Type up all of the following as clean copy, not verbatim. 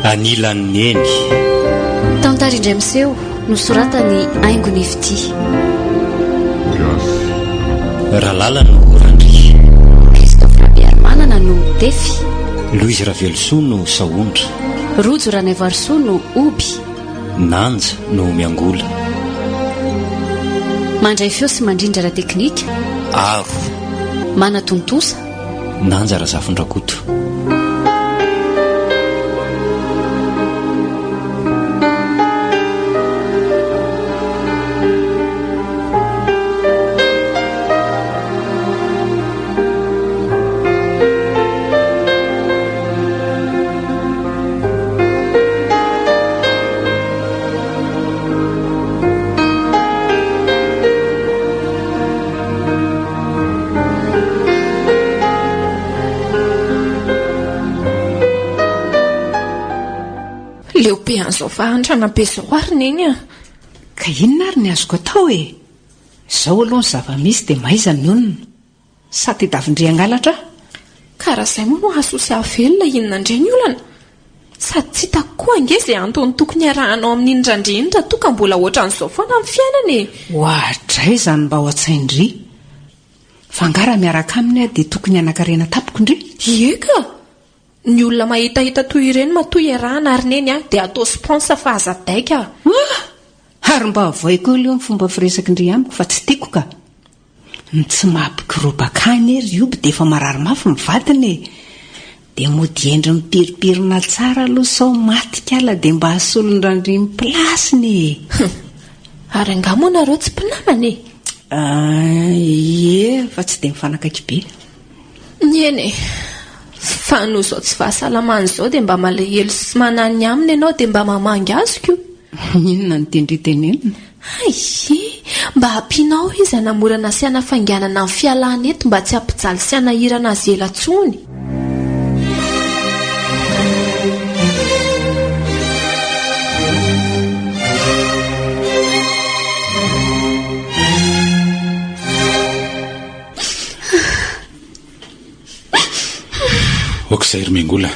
Anilan'i Neny. Tantara indray miseho, nosoratan'i Haingo Ny Fitia. Ralala no Randria. Christophe Rabearimanana no Tefy. Louise Ravelosoa no Sahondra. Rojo Ranaivoarisoa no Oby. Nanja no Miangola. Mandray feo sy mandrindra ara-teknika. Aro. Manatontosa. Nanja Razafindrakoto. Leo be an'izao fahantrana be izao ary Neny a! Ka inona ary ny azoko atao e? Izao aloha ny zava-misy dia mahaiza mionona. Sa tedavin-dry hangalatra aho? Ka raha izay moa no hahasoa sy hahavelona inona indray ny olana? Sady tsy hitako koa ange izay antony tokony hiarahanao amin'iny Randria iny raha toa ka mbola ohatran'izao foana ny fiainana e! Oadray izany mba ao an-tsain-dry! Fa angaha raha miaraka aminy aho dia tokony hanankarena tampoka ndry? Ie ka! Ny olona mahitahita toy ireny matoa iarahana ary neny a, dia atao sponsa fa aza daika a! Ah! Ary mba avoay koa aloha ny fomba firesaky ndry amiko fa tsy tiako ka! Ny tsy maha-mpikoropaka ahy anie ry Oby dia efa marary mafy ny vadiny e! Dia mody hendry mipirimpirina tsara aloha sao maty kala dia mba hasolon-dRandria ny place-ny e! Hum! Ary angaha moa nareo tsy mpinamana e? Ah, ie, fa tsy dia mifanakaiky be. Eny e! Fa noho izao tsy fahasalamany izao dia mba malahelo sy manahy ny aminy ianao dia mba mamangy azy ko! Inona no tian-dry tenenina? Hay! Mba ampianao izy hanamorana sy hanafainganana ny fialany eto mba tsy hampijaly sy hanahirana azy ela intsony. Ok izay ry Mengola.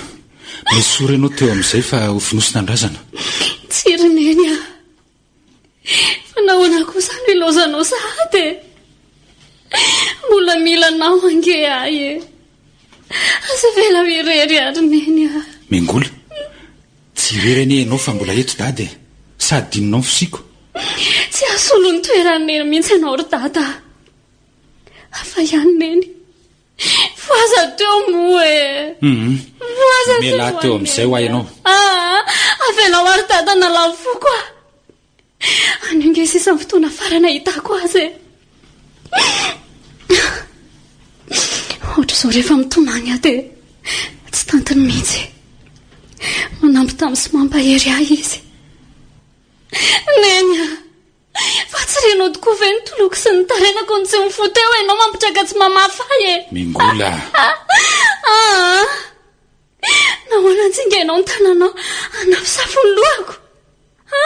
Nesory ianao teo amin'izay fa ho fonosina ny razana. Tsia ry Neny a! Fa nahoana kosa no ilaozanao sahady e? Mbola mila anao ange ahy e! Aza avela ho irery aho ry Neny a! Mengola, tsy irery anie ianao fa mbola eto Dada e! Sa adinonao ny fisiako? Tsy hahasolo ny toeran'i Neny mihitsy ianao ry Dada a! Hafa ihany Neny. Voaza teo moa e! Hum. Voaza teo Mialà teo amin'izay hoa ianao. Aa, avelao ary dada nalavo foko ah. Anio nge sisa ny fotoana farany ahitako azy e. Ohatr'izao rehefa mitomany aho dia tsy tantiny mihitsy. Manambitamby sy mampahery ahy izy. Neny ah! Fa tsy renao tokoa ve ny toloko sy ny tarainako no tsy mifoha teo ianao mampitraka tsy mamafa ahy e! Mingola a! Aa! Nahoana antsingainao ny tananao hanafosafo ny lohako? Ha?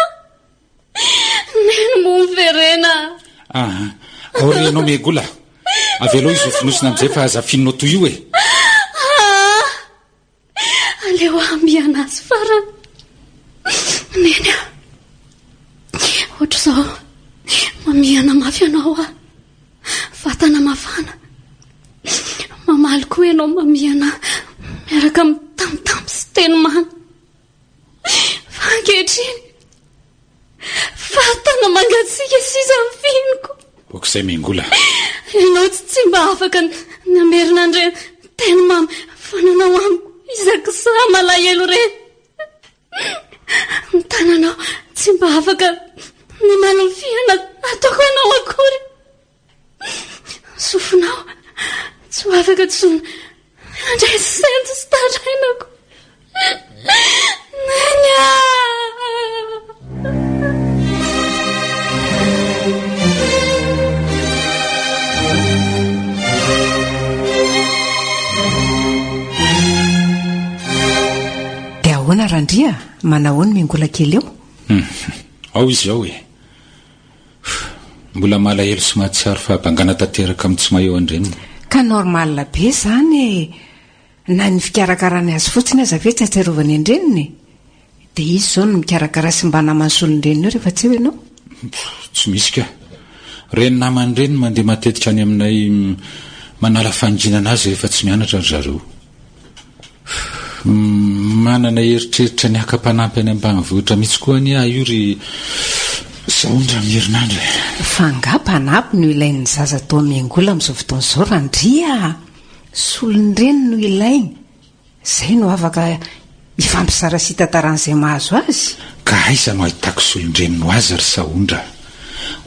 Neny moa miverena. Aa! Ao ry ianao Migola! Avelao izy ho fonosina amin'izay fa aza fininao toy io e! Aa! Aleo hamihana azy farany. Neny a! Ohatr'izao, mamihana mafy anao aho. Vatana mafana. Mamaly koa ianao mamihana miaraka amin'ny tambitamby sy teny mamy. Fa ankehitriny, Vatana mangatsiaka sisa ny fihiniko. Ok izay Mengola. Ianao tsy tsy mba afaka ny hamerina an'ireny teny mamy fananao amiko isaky za malahelo ireny. Ny tananao tsy mba afaka ny manao fihana ataoko anao akory. Ny sofinao tsy ho afaka intsony handray sento sy tarainako. Neny ah! Dia ahoana Randria? Manahoa ny Mengola kely eo? Hum, ao izy ao e. Mbola malahelo sy mahatsiaro fahabangana tanteraka amin'ny tsy maha eo an-dreniny. Ka normal be izany e! Na ny fikarakarany azy fotsiny aza ve tsy ahatsiarovany an-dreniny e? Dia iza izao no mikarakara sy mba naman'ny solon-dreniny eo rehefa tsy eo ianao? Tsy misy ka. Ireny namany ireny no mandeha matetika any aminay manala fahanginana azy rehefa tsy mianatra ry zareo. Manana eritreritra ny haka mpanampy any ambanivohitra mihitsy koa anie aho io ry Sahondra amin'ny herinandro e. Fa angaha mpanampy no ilain'ny zaza toa miangola amin'izao fotoana izao Randria a! Solon-dreny no ilainy. Izay no afaka hifampizara sy hitantarana izay mahazo azy. Ka aiza no ahitako solon-dreniny ho azy ry Sahondra?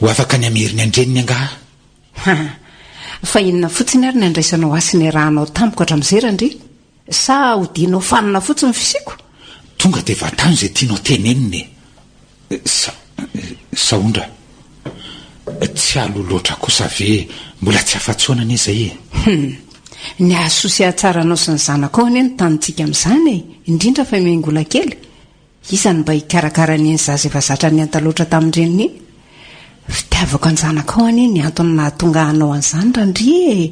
Ho afaka ny hameriny an-dreniny angaha? Ha! Fa inona fotsiny ary ny andraisanao ahy sy niarahanao tamiko hatramin'izay Randria? Sa hodianao fanina fotsiny ny fisiako? Tonga dia vatano izay tianao tenenina e! Sa, Sahondra, tsy aloha loatra kosa ve mbola tsy afa-tsoana anie izay e? Hum! Ny hahasoa sy hahatsara anao sy ny zanakao anie no tanintsika amin'izany e! Indrindra fa i Miangola kely. Iza no mba hikarakara an'iny zaza efa zatra nianta loatra tamin-dreniny iny? Fitiavako an-janakao anie ny antony nahatonga hanao an'izany Randria e!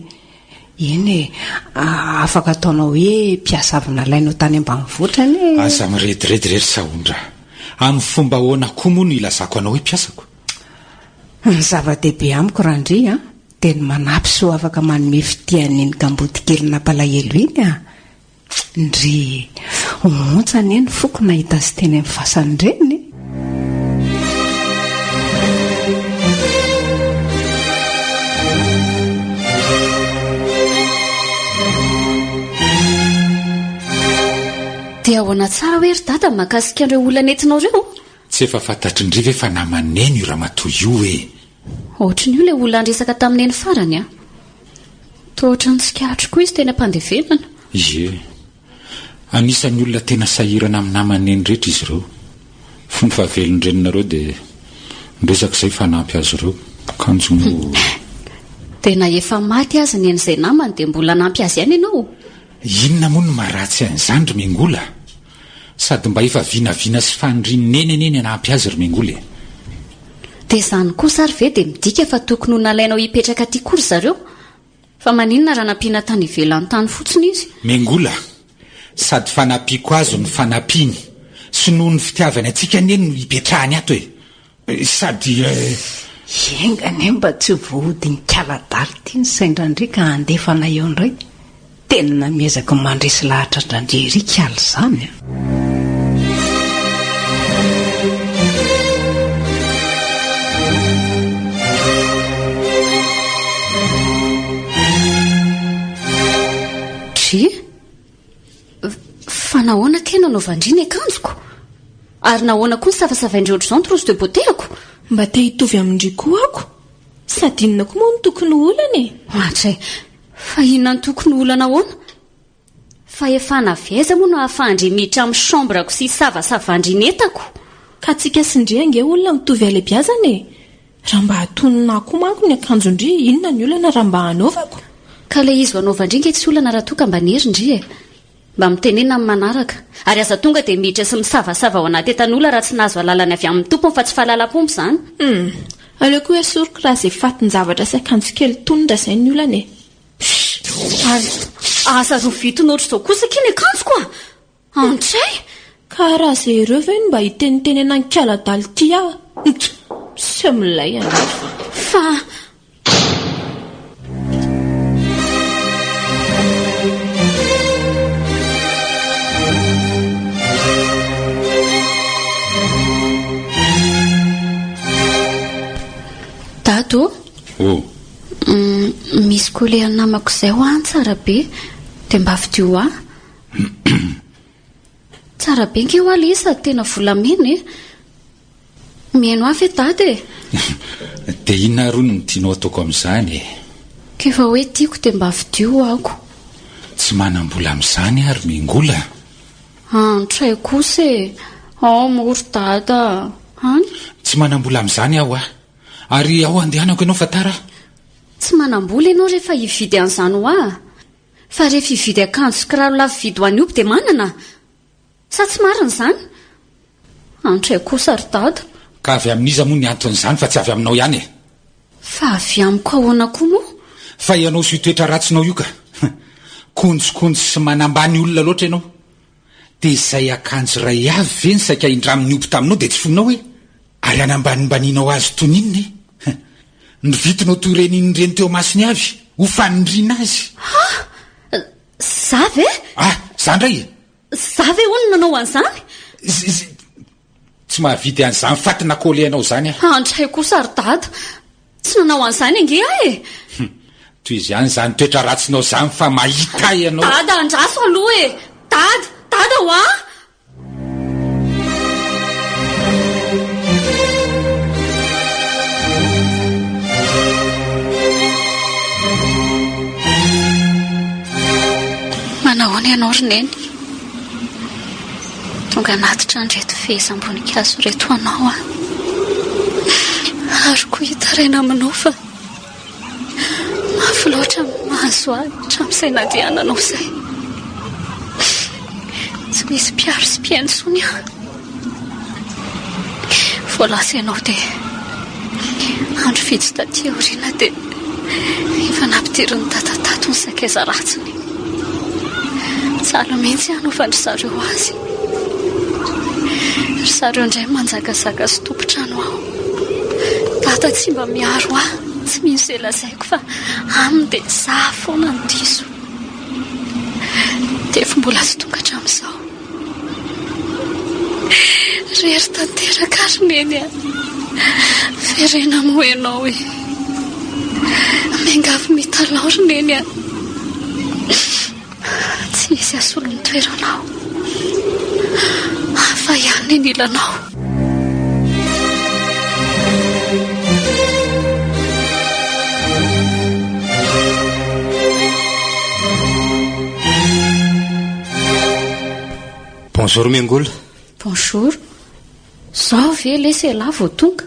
Eny e, afaka ataonao hoe mpiasa avy nalainao tany ambanivohitra anie e! Aza mirediredy re ry Sahondra a! Amin'ny fomba ahoana koa moa no ilazako anao hoe mpiasako? Ny zava-dehibe amiko Randria a, dia ny manampy sy ho afaka manome fitia an'iny kamboty kely nampalahelo iny a! Ndrii! Ontsa anie ny foko nahita azy teny amin'ny fasan-dreniny e! Dia ahoana tsara hoe ry dada mahakasika an'ireo olona nentinao ireo? Tsy efa fantatry ndry ve fa naman'i Neny io ramatoa io e! Ohatrin'io ilay olona niresaka tamin'i Neny farany an! Toa ohatran'ny tsikaritro koa izy teny am-pandevenana. Ie. Anisan'ny olona tena sahirana amin'ny naman'i Neny rehetra izy ireo. Fony fahavelon-dreninareo dia niresaka izay fa hanampy azy ireo. Kanjo moa. Dia na efa maty aza Neny izay namany dia mbola hanampy azy ihany ianao? Inona moa no maharatsy an'izany ry Mengola? Sady mba efa vinavina sy fanirian'i Neny anie ny hanampy azy ry Mengola e! Dia izany kosa ary ve dia midika fa tokony ho nalainao hipetraka aty koa ry zareo? Fa maninona raha nampiana tany ivelany tany fotsiny izy? Mengola, sady fanampiako azy no fanampiany, sy noho ny fitiavany antsika anie no hipetrahany ato e! Sady eh. Enga anie mba tsy ho voahodin'ny kala-dala ity ny sain-dRandria ka handefa anay eo indray. Tena miezaka mandresy lahatra an-dRandria ery kala izany a! Dry? Fa nahoana kay no anaovan-dry ny akanjoko? Ary nahoana koa no savasavain-dry ohatr'izao ny trousse de beauté-ako? Mba te hitovy amin-dry koa ako. Sady inona koa moa no tokony ho olana e? Ohatray, fa inona no tokony ho olana ahoana? Fahefana avy aiza moa no ahafahan-dry miditra amin'ny chambre-ko sy hisavasavan-dry ny entako? Ka tsika sy ndry ange olona mitovy halebiazana e! Raha mba atonina ahy koa manko ny akanjon-dry, inona ny olana raha mba hanaovako? Ka ilay izy ho anaovan-dry nge tsy olana raha toa ka mba nery ndry e! Mba mitenena amin'ny manaraka. Ary aza tonga dia miditra sy misavasava ao anaty entan'olona raha tsy nahazo alalana avy amin'ny tompony fa tsy fahalalam-pomba izany. Hum! Aleoko esoriko raha izay fatin-javatra sy akanjo kely tonona izay ny olana e! Fsh! Ary aza rovitina ohatr'izao kosa akia ny akanjoko a! Antray! Ka raha ze ireo ve no mba hitenitenena an'i kala adala ity aho ntss miseho milay anefa. Fa. Dada ô! Oh. Misy colis an'ny namako izay hoa any tsara be dia mba fidio ho ahy. Tsara be nge hoa le izy sady tena volamena e! Mihaino ahy ve dada e? Dia inona ary hono no tianao ataoko amin'izany e? K'efa hoe tiako dia mba fidio ho'ako. Tsy manam-bola amin'izany aho ry Mengola a! Antray kosa e! Ao moa ry dada a! An? Tsy manam-bola amin'izany aho a! Ary ao andehanako ianao fa tara aho. Tsy manam-bola ianao rehefa hividy an'izany ho ahy. Fa rehefa hividy akanjo sy kiraro lafo vidy ho an'i Hoby dia manana? Sa tsy marina izany? Antray kosa ry Dada. Ka avy amin'iza moa ny anton'izany fa tsy avy aminao ihany e? Fa avy amiko ahoana koa moa? Fa ianao sy io toetra ratsinao io ka! Konjokonjo sy manambany olona loatra ianao. Dia izay akanjo iray avy ve ny saika hindramin'ny omby taminao dia tsy foinao e? Ary hanambanimbanianao azy toy ny inona e? Huh. Novitinao toy ireny inona ireny teo imasony avy, ho fanindriana azy. Ha! Za ve? Ah, za indray e! Za ve hono nanao an'izany? Z, z, tsy mahavidy an'izany fatina coller anao izany aho. Andray kosa ry dada, tsy nanao an'izany ange aho e! Hum, tohizo ihany izany toetra ratsinao izany fa mahita ahy ianao. Dada, andraso aloha e! Dada, dada hoa! Manahoana ianao ry Neny? Tonga hanatitra an'ireto fehezam-boninkazo ireto ho anao aho. Ary koa hitaraina aminao fa Mafy loatra ny mahazo ahy hatramin'izay nandehananao izay. Tsy misy mpiaro sy mpihaino intsony aho. Vao lasa ianao dia andro vitsy taty aoriana dia efa nampidirin'i Dada tato ny sakaiza ratsiny. Sahala mihitsy hanaovan-dry zareo azy. Ry zareo indray manjakazaka sy tompon-trano aho. Dada tsy mba miaro ahy, tsy mino izay lazaiko fa aminy dia izaho foana no diso. Tefy mbola tsy tonga hatramin'izao. Rery tanteraka ary Neny a! Verena moa ianao e! Miangavy mitalaho ry Neny a! Tsy hisy hasolo ny toeranao. Hafa ihany ny anilanao. Bonjour Miangola. Bonjour. Zao ve lesy elah vao tonga?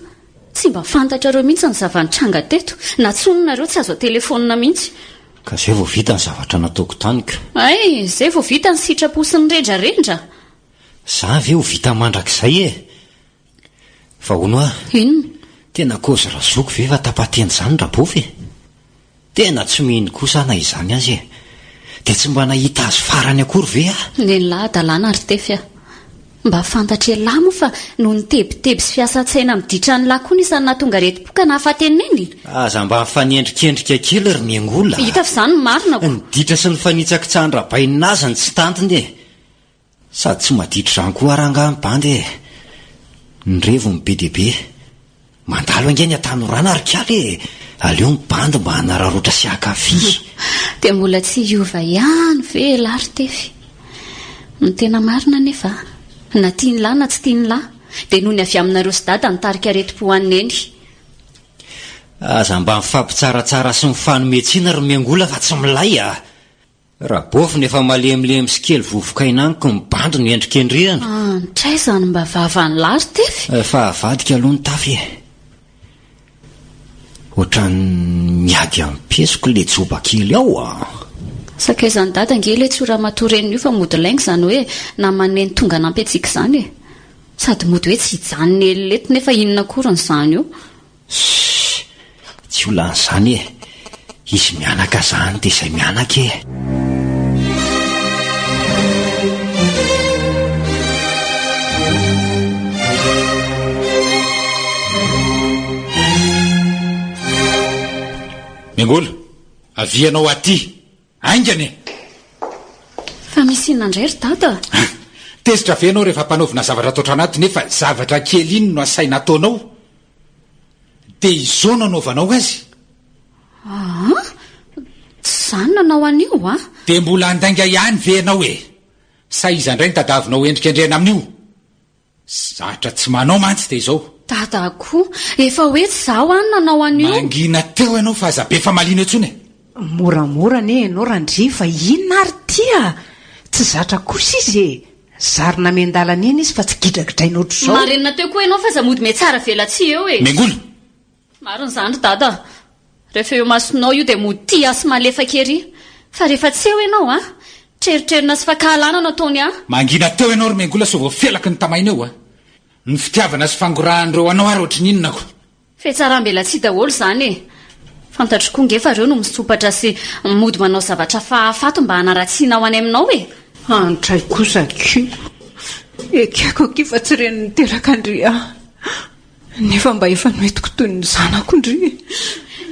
Tsy mba fantatrareo mihitsy ny zava-nitranga teto. Nantsoninareo tsy azo an-telefaonina mihitsy. Ka zay vao vita ny zavatra nataoko tany ka. Hay, zay vao vita ny sitrapo sy ny rendrarendra. Za ve ho vita mandrakizay e? Fa hono hoa. Inona? Tena kozy razoky ve fa tapa-teny izany Rabofy e? Tena tsy mino kosa aho na izany aza e! Dia tsy mba nahita azy farany akory ve aho? Nen'lah hadalana ry Tefy a! Mba fantatr'elah moa fa noho ny tebiteby sy fiasan-tsaina miditra an'lah koa no isan'ny nahatonga aretim-po ka nahafaty an'i Neny? Aza mba mifanendrikendrika kely ry Miangola a! Hita f'izany ny marina ko! Ny ditra sy ny fanitsakitsahan-dRabainina aza no tsy tantiny e! Sady tsy maditra izany koa ary angaha ny bandy e! Ny revy no be dia be. Mandalo ange ny hatanorana ry kala e! Aleo ny bandy mba hanararaotra sy haka fy. Dia mbola tsy hiova ihany ve elah ry Tefy? Ny tena marina anefa, na tian'lah na tsy tian'lah, dia noho ny avy aminareo sy dada nitarika aretim-po ho an'i Neny. Aza mba mifampitsaratsara sy mifanome tsiny ry Miangola fa tsy milay a! Rabofy no efa malemilemy sy kely vovokaina any ko ny bandy no endrikendrehana. Antra aiza no mba vavan'lah ry Tefy? Efa avadika aloha ny tafy e. Ohatran'ny miady amin'ny pesoko le joba kely ao a! Sakaizan'i dada ange le tsy ho ramatoa reniny io fa mody lainga izany hoe naman'i neny tonga hanampy antsika izany e! Sady mody hoe tsy hijanona ela eto nefa inona akoriny izany io? Ssss! Tsy ho lany izany e! Izy mianaka izany dia izay mianaka e! Miangola, avia ianao aty! Haingana e! Fa misy inona indray ry dada? Tezitra ve ianao rehefa ampanaovina zavatra ato an-trano ato nefa zavatra kely iny no asaina ataonao? Dia izao no anaovanao azy? Aa! Tsy izaho no nanao an'io a! Dia mbola handainga ihany ve ianao e? Sa iza indray no tadavinao endrikendrehana amin'io? Zatra tsy manao mantsy dia izao. Dada koa, efa hoe tsy izaho any nanao an'io. Mangina teo ianao fa aza be famaliana intsony e! Moramora anie ianao Randria fa inona ary ity a! Tsy zatra kosa izy e! Zarina miandalana eny izy fa tsy gidragidraina ohatr'izao. Marenina teo koa ianao fa aza mody mihatsara velatsihy eo e! Mengola! Marina izany ry Dada a! Rehefa eo imasonao io dia mody tia sy malefaka ery. Fa rehefa tsy eo ianao a! Treritrerina sy fankahalana no ataony ahy. Mangina teo ianao ry Mengola sao voafelaky ny tamaina eo a! Ny fitiavana sy fangorahan'ireo anao ary ohatry ny inona ko! Fihatsaram-belatsihy daholo izany e! Fantatro koa nge fa ireo no misompatra sy mody manao zavatra fahafaty mba hanaratsiana ho any aminao e! Antray kosa akia. Ekeko akia fa tsy reny niteraka an-dry aho. Nefa mba efa noentiko toy ny zanako ndry e.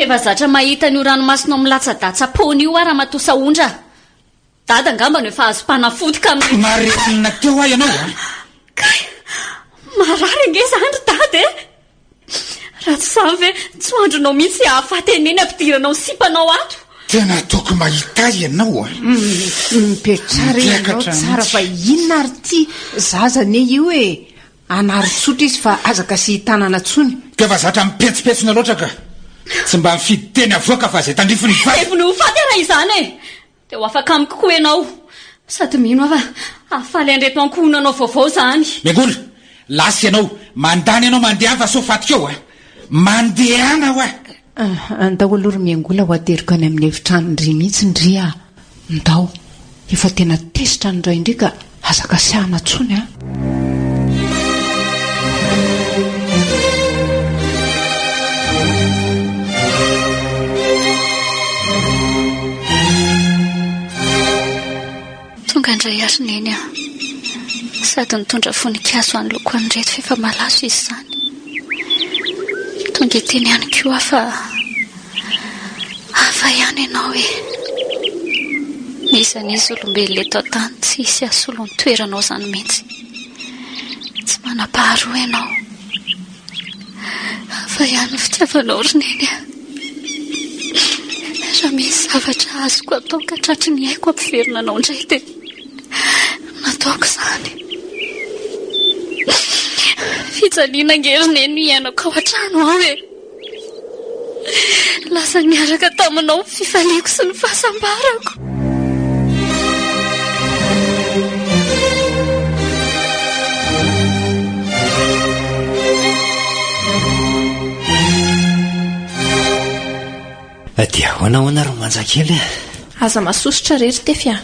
Efa zatra mahita an'io ranomasonao milatsadatsa-poana io aho Ramatoa Sahondra a! Dada angamba no efa azom-panafody ka. Marenina teo aho ianao a! Kay! Marary ange izany ry Dada e! Raha tsy izany ve tsy ho andronao mihitsy hahafaty an'i Neny hampidiranao ny sipanao ato? Tena ataoko mahita ahy ianao a! Mipetraha re ianao tsara fa inona ary ity zaza anie io e! Anaro tsotra izy fa aza kasihin-tanana tsony. Ka efa zatra mipetsopetsona loatra ka! Tsy mba mifidy teny avoaka fa izay tandrifiny ny vava! Heviny ho faty ara izany e! Dia ho afaka amiko koa ianao. Sady mino aho fa hahafaly an'ireto ankohonanao vaovao izany. Mengola, lasa ianao, mandany ianao mandehana fa sao faty eo a! Mandehana hoa! Andao aloha ry Miangola ho ateriko any amin'ny efitranon-dry mihitsy ndry a! Ndao, efa tena tezitra ny rain-dry ka aza kasiahana intsony a! Tonga indray ary Neny a! Sady nitondra voninkazo hanoloako an'ireto f'efa malaso izy izany. Tonga hiteny ihany koa aho fa hafa ihany ianao e! N'iza n'iza olombelona eto an-tany tsy hisy hahasolo ny toeranao izany mihitsy. Tsy manam-paharoa ianao. Hafa ihany ny fitiavanao ry Neny a! Raha misy zavatra azoko atao ka tratry ny aiko hampiverina anao indray dia nataoko izany. Fijaliana ange ry Neny no iainako ao an-trano ao e! Lasa niaraka taminao ny fifaliako sy ny fahasambarako. Dia ahoana ahoana ry manja kely a? Aza masosotra re ry Tefy a!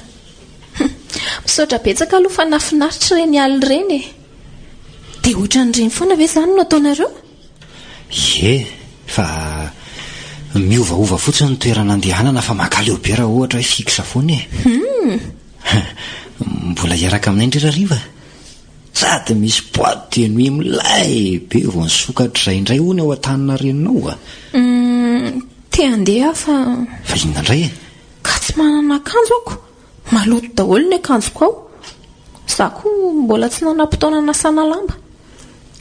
Misaotra betsaka aloha fa nahafinaritra ireny alina ireny e! Dia ohatran'ireny foana ve izany no ataonareo? Ie, fa miovaova fotsiny ny toerana andehanana fa mankaleo be raha ohatra hoe fixe foana e. Hum. Mbola hiaraka aminay ndry rariva? Sady misy boite de nuit milay be vao nisokatra izay indray hono ao Antaninarenina ao a. Hum, te handeha aho fa. Fa inona indray e? Ka tsy manana akanjo ako. Maloto daholo ny akanjoko ao. Za koa mbola tsy nanam-potoana hanasana lamba.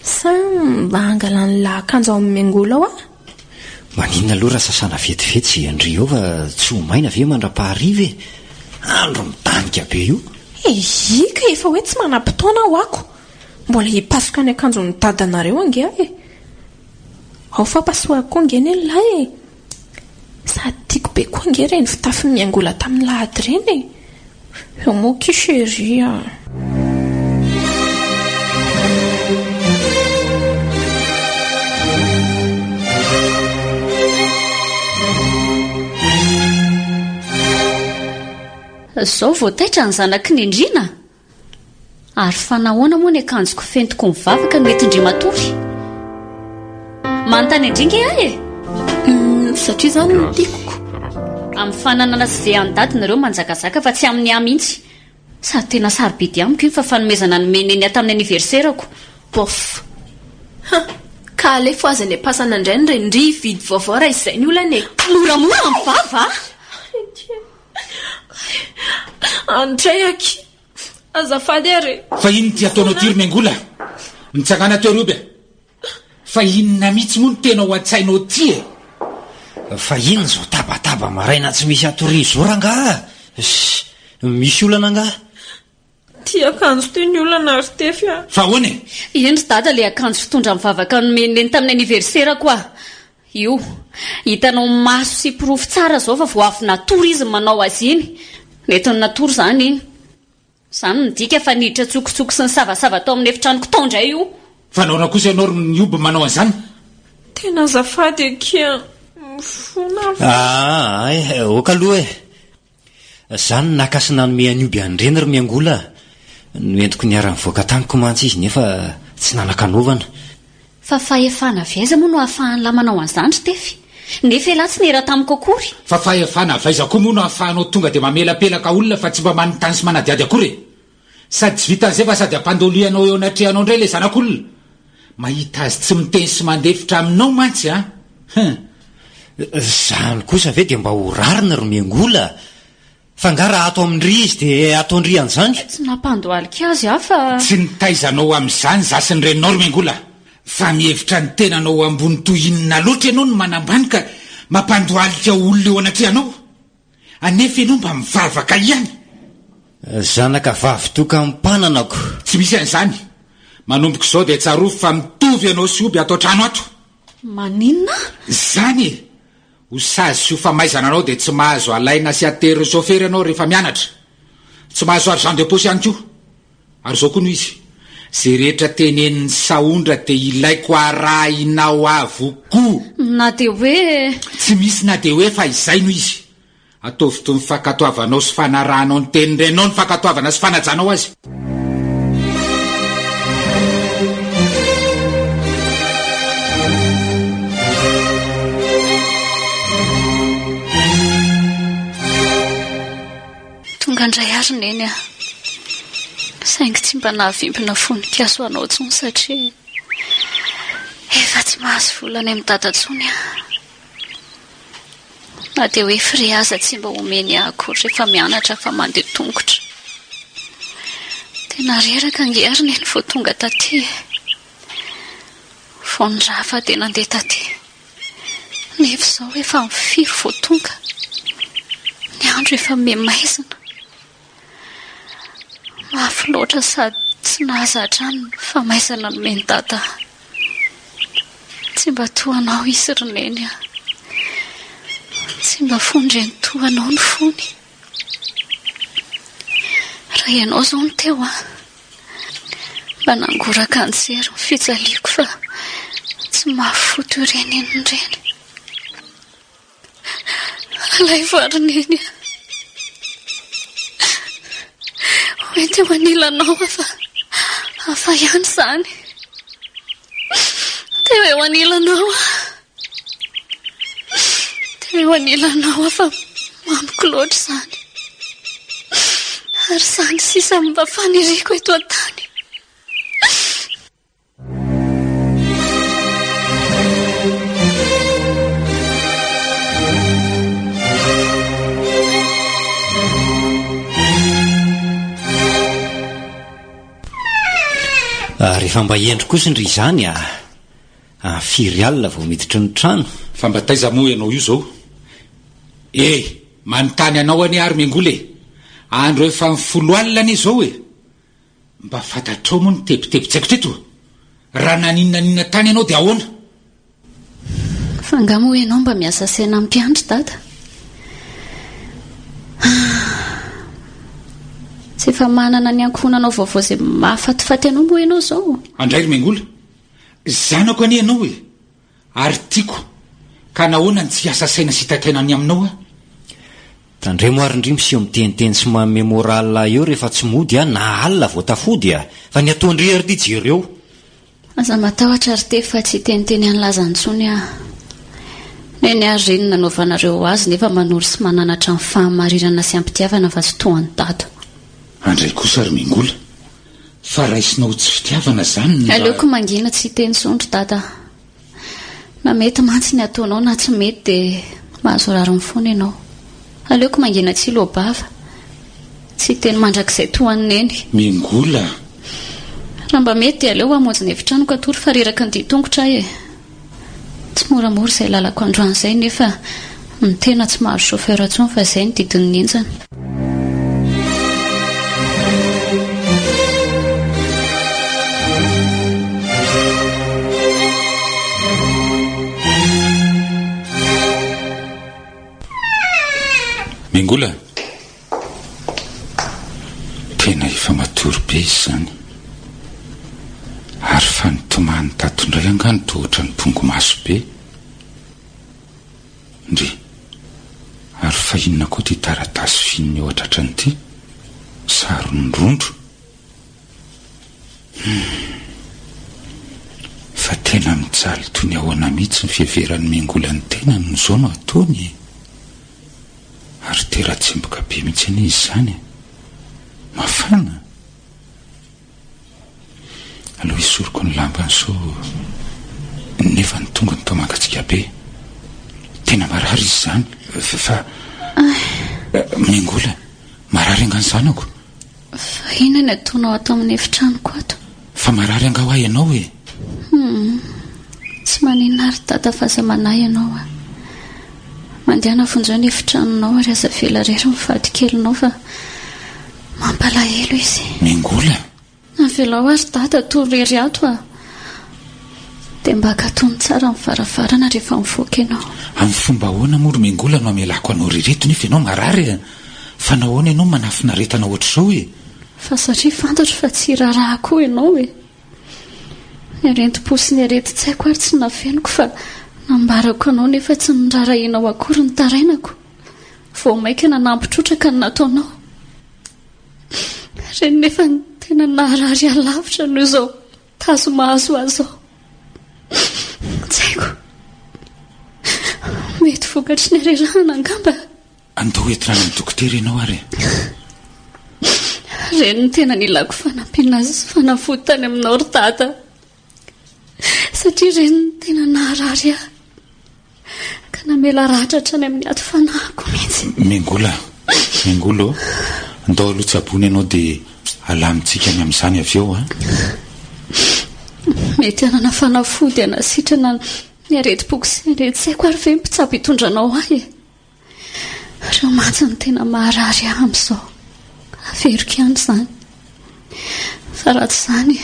Sa mba hangalan'lah akanjo ao amin'ny Miangola ao aho? Maninona aloha raha sasana vetivety izay an-dry eo fa tsy ho maina ve mandra-pahariva e? Andro midanika be io. Eii ka efa hoe tsy manam-potoana aho ako. Mbola hipasoka ny akanjon'ny dadanareo ange aho e. Ao fa pasohako koa ange ny lahy e. Sady tiako be koa ange ireny fitafy miangola tamin'ny lahady ireny e! Eo moa akia chérie a! Zao vao taitra ny zanak'i Nendrina? Ary fa nahoana moa ny akanjoko fentiko mivavaka no entin-dry matory? Manontany an-dry nge aho e! Humm satria izany no tiako ko. Amin'ny fananana sy ve an'i dady nareo manjakazaka fa tsy amin'ny ahy mihitsy. Sady tena sarobidy amiko iny fa fanomezana nomen'i Neny ahy tamin'ny anniversaire-ko. Bof. Huh! Ka alefo aza any am-pasana indray ny renin-dry hividy vaovao raha izay ny olana e! Moramora ny vava a! Andray aky! Azafady ary e! Fa inona ity ataonao ity ry Miangola a? Mitsangàna teo Ruby a! Fa inona mihitsy moa no tena ao an-tsainao ity e? Fa inona izao tabataba maraina tsy misy hatoria izao rangaha a? Misy olana angaha? Ty akanjo ty ny olana ry Tefy a! Fa ahoana e? Eny ry dada le akanjo fitondra mivavaka nomen'i Neny tamin'ny anniversaire-ko ah! Io. Hitanao maso sy porofo tsara izao fa vao avy natory izy no manao azy iny. Nentiny natory izany iny. Izany midika fa niditra an-tsokotsoko sy nisavasava tao amin'ny efitranoko tao indray io. Fa nahoana kosa ianao ry Nioby manao an'izany? Tena azafady akia, mifona aho fa. Aa, eh, ok aloha e! Za no naka sy nanome an'i Oby an'ireny ry Miangola a! Noentiko niara-nivoaka tamiko mantsy izy nefa tsy nanan-kanaovana. Fa fahefana avy aiza moa no ahafahan'lah manao an'izany ry Tefy? Nefa ialahy tsy niera tamiko akory. Fa fahefana avy aiza koa moa no ahafahanao tonga dia mamelapelaka olona fa tsy mba manontany sy manadihady akory e? Sady tsy vitan'izay fa sady ampandolianao eo anatrehanao indray ilay zanak'olona. Mahita azy tsy miteny sy mandefitra aminao mantsy an! Hum. Izany kosa ve dia mba ho rariny ry Miangola? Fa angaha raha ato amin-dry izy dia ataon-dry an'izany? Tsy nampandohalika azy aho fa. Tsy nitaiza anao amin'izany izaho sy ny reninao ry Miangola. Fa mihevitra ny tenanao ho ambony toy inona loatra ianao no manambany ka mampandohalika olona eo anatrehanao? Anefa ianao mba mivavaka ihany. Zanaka vavy tokam-pananako. Tsy misy an'izany. Manomboka izao dia tsarovy fa mitovy ianao sy Oby ato an-trano ato. Maninona? Izany e! Ho sazy sy ho famaizana anao dia tsy mahazo alaina sy aterin'ny chauffeur ianao rehefa mianatra. Tsy mahazo argent de poche ihany koa. Ary izao koa no izy, izay rehetra tenenin'i Sahondra dia ilaiko arahinao avokoa. Na dia hoe. Tsy misy na dia hoe fa izay no izy. Ataovy toy ny fankatoavanao sy fanarahanao ny tenin-drenao ny fankatoavana sy fanajanao azy. Tonga indray ary Neny a! Saingy tsy mba nahavimbina voninkazo ho anao intsony satria efa tsy mahazo vola any amin'i Dada intsony aho. Na dia hoe frais aza tsy mba omeny ahy akory rehefa mianatra fa mandeha tongotra. Tena reraka ange ary Neny vao tonga taty e! Vao nirava dia nandeha taty. Nefa izao efa amin'ny firy vao tonga? Ny andro efa miha-maizina. Mafy loatra sady tsy nahazatra ahy ny famaizana nomen'i Dada ahy. Tsy mba toa anao izy ry Neny a. Tsy mba fon-dreny toa anao ny fony. Raha ianao izao no teo an, mba nangoraka nijery ny fijaliako fa tsy mafy fo toy ireny inona ireny. Alaivo ary Neny a. Hoento eo anilanao aho fa hafa ihany izany. Teo eo anilanao aho. Teo eo anilanao aho fa mamiko loatra izany. Ary izany sisa no mba faniriako eto an-tany. Rehefa mba hendry kosa ndry izany a! Amin'ny firy alina vao miditry ny trano? Fa mba taiza moa ianao io izao? Eh! Manontany anao anie aho ry Miangola e! Andro efa ny folo alina anie izao e! Mba fantatrao moa ny tebitebin-tsaiko teto? Raha naninona naninona tany ianao dia ahoana? Fa angaha moa ianao mba miasa saina mpiandry dada? Tsy efa manana ny ankohonanao vaovao izay mahafatifaty anao moa ianao izao? Andray ry Miangola! Zanako anie ianao e! Ary tiako! Ka nahoana no tsy hiasa saina sy hitaintaina ny aminao aho? Tandremo ary ndry miseho miteniteny sy manome moral ahy eo rehefa tsy mody aho na alina vao tafody a! Fa ny ataondry ary ty jereo! Aza matahotra ry Tefy fa tsy hiteniteny an'i Laza intsony aho. Neny ary re no nanaovanareo azy nefa manoro sy mananatra ny fahamarinana sy am-pitiavana fa tsy toa an'i Dada. Andray kosa ry Mingola fa raisinao ho tsy fitiavana zany ny raha. Aleoko mangina tsy hiteny intsony ry Dada a! Na mety mantsy ny ataonao na tsy mety dia mahazo rariny foana ianao. Aleoko mangina tsy hiloa-bava. Tsy hiteny mandrakizay toa an'i Neny. Mingola a! Raha mba mety dia aleo hamonjy ny efitranoko hatory fa reraky ny dian-tongotra aho e! Tsy moramora izay lalako androany izay nefa ny tena tsy mahazo chauffeur intsony fa izay no didin'ny henjana. Mengola, tena efa matory be izy izany. Ary fa nitomany tato indray angaha no toa ohatran'ny bongo maso be. Ndry! Ary fa inona koa ity taratasy finina eo an-tratrany ity? Saron'ny rondro? Hum! Fa tena mijaly toy ny ahoana mihitsy ny fiheveran'i Mengola ny tenany no izao no ataony e! Ary tera-tsemboka be mihitsy anie izy izany e! Mafana! Aleo esoriko ny lambany sao nefa ny tongony toa mangatsiaka be. Tena marary izy izany fa Mengola, marary angaha ny zanako? Fa inona no ataonao ato amin'ny efitranoko ato? Fa marary angaha hoa ianao e? Hum, tsy maninona ary dada fa aza manahy ianao a. Mandehana vonjeo ny efitranonao ary aza avela irery ny vadikelinao fa mampalahelo izy. Mengola! Avelao ary dada hatory irery ato a. Dia mba akatony tsara ny varavarana rehefa mivoaka ianao. Amin'ny fomba ahoana moa ry Mengola no hamelako anao irery eto nefa ianao marary e? Fa nahoana ianao manafinaretana ohatr'izao e? Fa satria fantatro fa tsy hiraharaha koa ianao e! Ny aretim-po sy ny aretin-tsaiko ary tsy nafeniko fa nambarako anao nefa tsy niraharahianao akory ny tarainako. Vao mainka nanampy trotraka ny nataonao. Ireny nefa no tena naharary ahy lavitra noho izao tazo mahazo ahy izao. Tsy haiko. Mety vokatry ny harerahana angamba. Andao entina any amin'ny dokotera ianao ary e. Ireny no tena nilako fanampiana sy fanafody tany aminao ry Dada. Satria ireny no tena naharary ahy. Ka namela ratra hatrany amin'ny aty fanahiko mihitsy. Mengola, Mengola ô! Ndao aloha tsaboina ianao dia alamintsika ny amin'izany avy eo an! Mety hanana fanafody hanasitrana ny aretim-poko sy ny aretin-tsaiko ary ve ny mpitsabo hitondranao ahy e? Ireo mantsy no tena maharary ahy amin'izao. Averiko ihany izany. Fa raha tsy izany,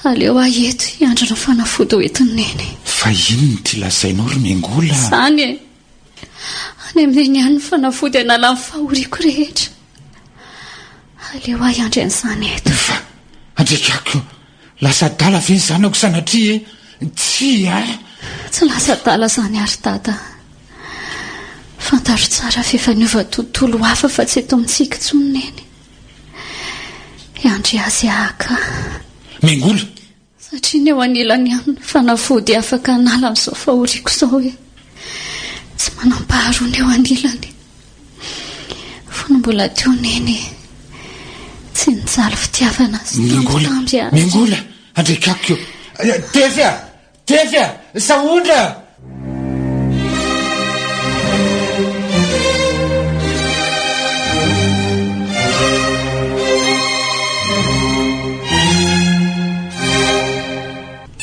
aleo ahy eto hiandry ny fanafody ho entin'i Neny. Fa inona ity lazainao ry Mengola a? Izany e! Any amin'i Neny ihany ny fanafody hanala ny fahoriako rehetra. Aleo ahy hiandry an'izany eto. Fa, andriakako, lasa adala ve ny zanako sanatria e? Tsia a! Tsy lasa adala izany ary Dada a! Fantaro tsara fa efa niova tontolo hafa fa tsy eto amintsika intsony Neny. Hiandry azy aho ka. Mengola! Satria ny eo anilany ihany no fanafody afaka hanala an'izao fahoriako izao e. Tsy manam-paharoa ny eo anilany. Fony mbola teo Neny, tsy nijaly fitiavana sy tambitamby aho. Mengola! Andriakako! Tefy a! Tefy a! Sahondra a!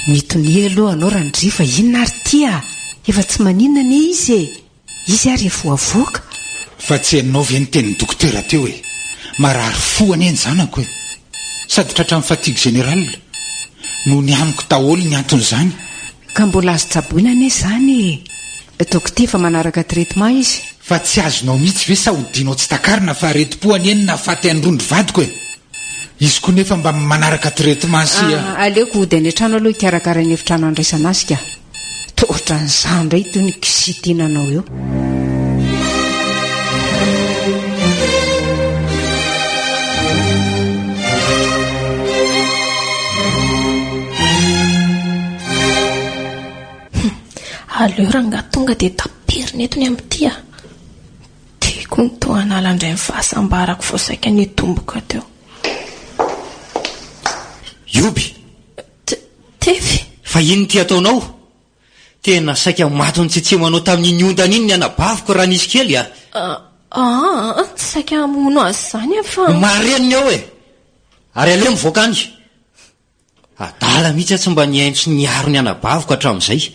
Mitonia aloha anao Randria fa inona ary ity a! Efa tsy maninona anie izy e! Izy ary efa ho avoaka. Fa tsy henonao ve ny tenin'ny dokotera teo e! Marary fo anie ny zanako e! Sady tratran'ny fatigue générale. Noho ny amiko daholo ny anton'izany. Ka mbola azo tsaboina anie izany e! Dokotera efa manaraka traitement izy. Fa tsy azonao mihitsy ve sa odianao tsy takarina fa aretim-po anie no nahafaty an'i Rondro vadiko e! Izy koa nefa mba manaraka traitement sy. Aleoko hody any an-trano aloha hikarakara ny efitrano handraisana azy ka. Toa ohatran'izaho indray itony kizitinanao eo. Aleo rangahy tonga dia taperina eto ny amin'ity a! Tiako ny toa hanala indray ny fahasambarako vao saika nitomboka teo. Ioby! Tefy! Fa inona ity ataonao? Tena saika maty nitsitsemanao tamin'iny ondana iny ny anabaviko raha nisy kely a! Aa, tsy saika hamono azy izany aho fa. Marenina eo e! Ary aleo mivoaka any. Adala mihitsy aho tsy mba nihaino sy niaro ny anabaviko hatramin'izay.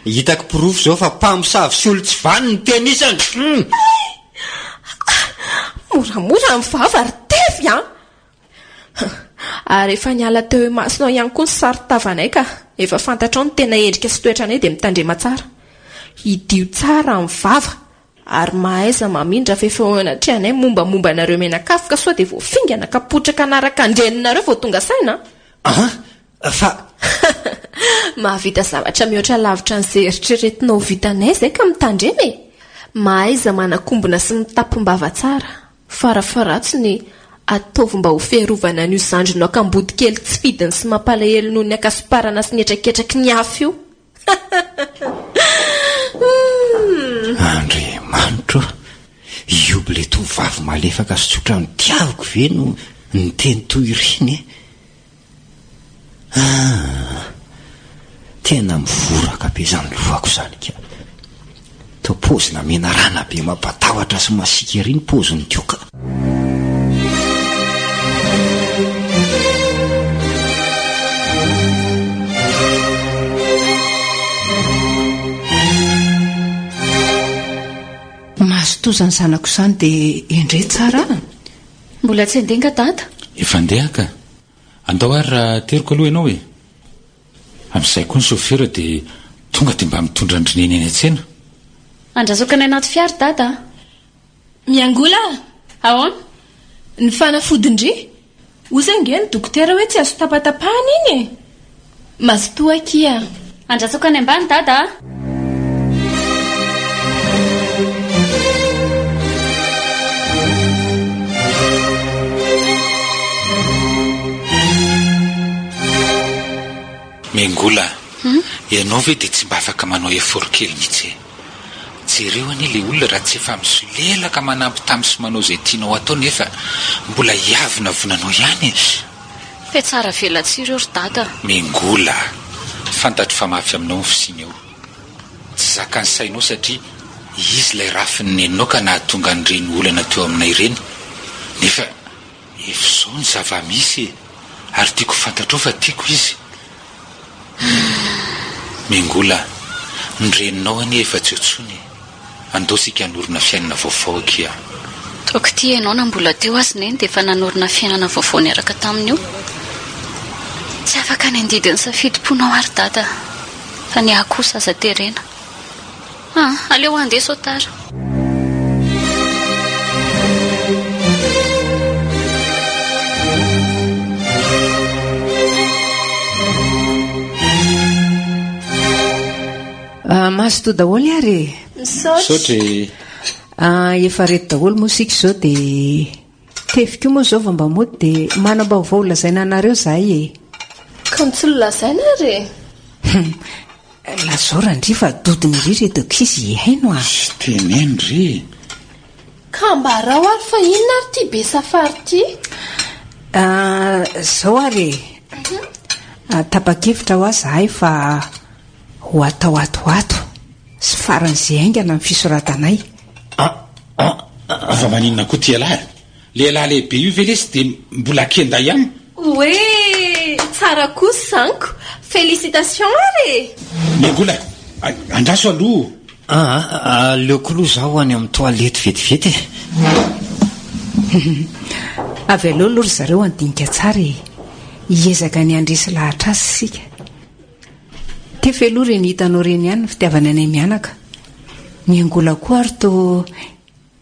Hitako porofo izao fa mpamosavy sy olon-tsy vanona ny tenisany! Moramora ny vava ry Tefy a! Ary efa niala teo imasonao ihany koa ny saron-tavanay ka. Efa fantatrao ny tena endrika sy toetranay dia mitandrema tsara. Hidio tsara ny vava ary mahaiza mamindra fa efa eo anatrehanay mombamomba anareo mianakavy ka sao dia voafingana ka potraka hanaraka an-dreninareo vao tonga saina an! An! Fa. Mahavita zavatra mihoatra lavitra an'izay eritreretinao ho vitanay izay ka mitandrema e! Mahaiza manakombona sy mitapim-bava tsara. Farafaharatsiny, Ataovy mba ho fiarovana an'io zandrinao kamboty kely tsy fidiny sy mampalahelo noho ny ankasoparana sy ny hetraketraky ny afo io. Humm. Andriamanitro ô! Io ilay tovovavy malefaka sy tsotra notiaviko ve no niteny toy ireny e? Ah! Tena mivoraka be izany lohako izany ka. Toa paozina menarana be mampatahotra sy masiaka ery ny paoziny teo ka. Mazotoa izany zanako izany dia endrey tsara a! Mbola tsy handeha nga dada? Efa handeha ka. Andao ary raha ateriko aloha ianao e! Amin'izay koa ny chauffeur dia tonga dia mba mitondra an-dry Neny any an-tsena. Andrasako any anaty fiara dada a! Miangola a! Ahoana? Ny fanafodin-dry? Ozy ange ny dokotera hoe tsy azo tapatapahana iny e! Mazotoa akia a! Andrasako any ambany dada a! Mengola a! Ianao ve dia tsy mba afaka manao effort kely mihitsy e? Jereo anie ilay olona raha tsy efa misolelaka manambitamby sy manao izay tianao atao nefa mbola hiavonavonanao ihany e! Fihatsara velatsihy ireo ry dada a! Mengola a! Fantatro fa mafy aminao ny fisiany eo. Tsy zakan'ny sainao satria izy ilay rafin'ny neninao ka nahatonga an'ireny olana teo aminay ireny. Nefa efa izao ny zava-misy e! Ary tiako ho fantatrao fa tiako izy. Mengola, ny reninao anie efa tsy eo intsony e! Andao isika hanorina fiainana vaovao akia. Toaka ity ianao na mbola teo aza Neny dia efa nanorina fiainana vaovao niaraka tamin'io. Tsy afaka ny handidy ny safidim-ponao ary Dada fa ny ahy kosa aza terena. Ah, aleo handeha sao tara. Ah, mazotoa daholo ary e. Misaotra. Misaotra e. Ah, efa reto daholo moa isika izao dia tefy koa moa izao vao mba mody dia manam-baovao ho lazaina anareo izahay e. Ka ny tsy nolazaina ary e. Lazao Randria fa dodona ery ireto ankizy hihaino a. Tsy teneno ry e. Ka ambarao ary fa inona ary ity be safary ity? Ah, izao ary e. Tapa-kevitra hoa izahay fa Ho atao ato ho ato sy faran'izay haingana ny fisoratanay. A a a fa maninona koa ty ialahy a? Lehilahy lehibe io ve lesy dia mbola kenda ihany? Oe! Tsara kosa izany ko! Félicitations ary e! Miangola, andraso aloha! Aa, aleoko aloha izaho any amin'ny toilette vetivety e! Avy aleo aloha ry zareo handinika tsara e! Hiezaka ny handresy lahatra azy isika. Tefy aloha ireny hitanao ireny ihany ny fitiavany anay mianaka. Ny Angola koa ary toa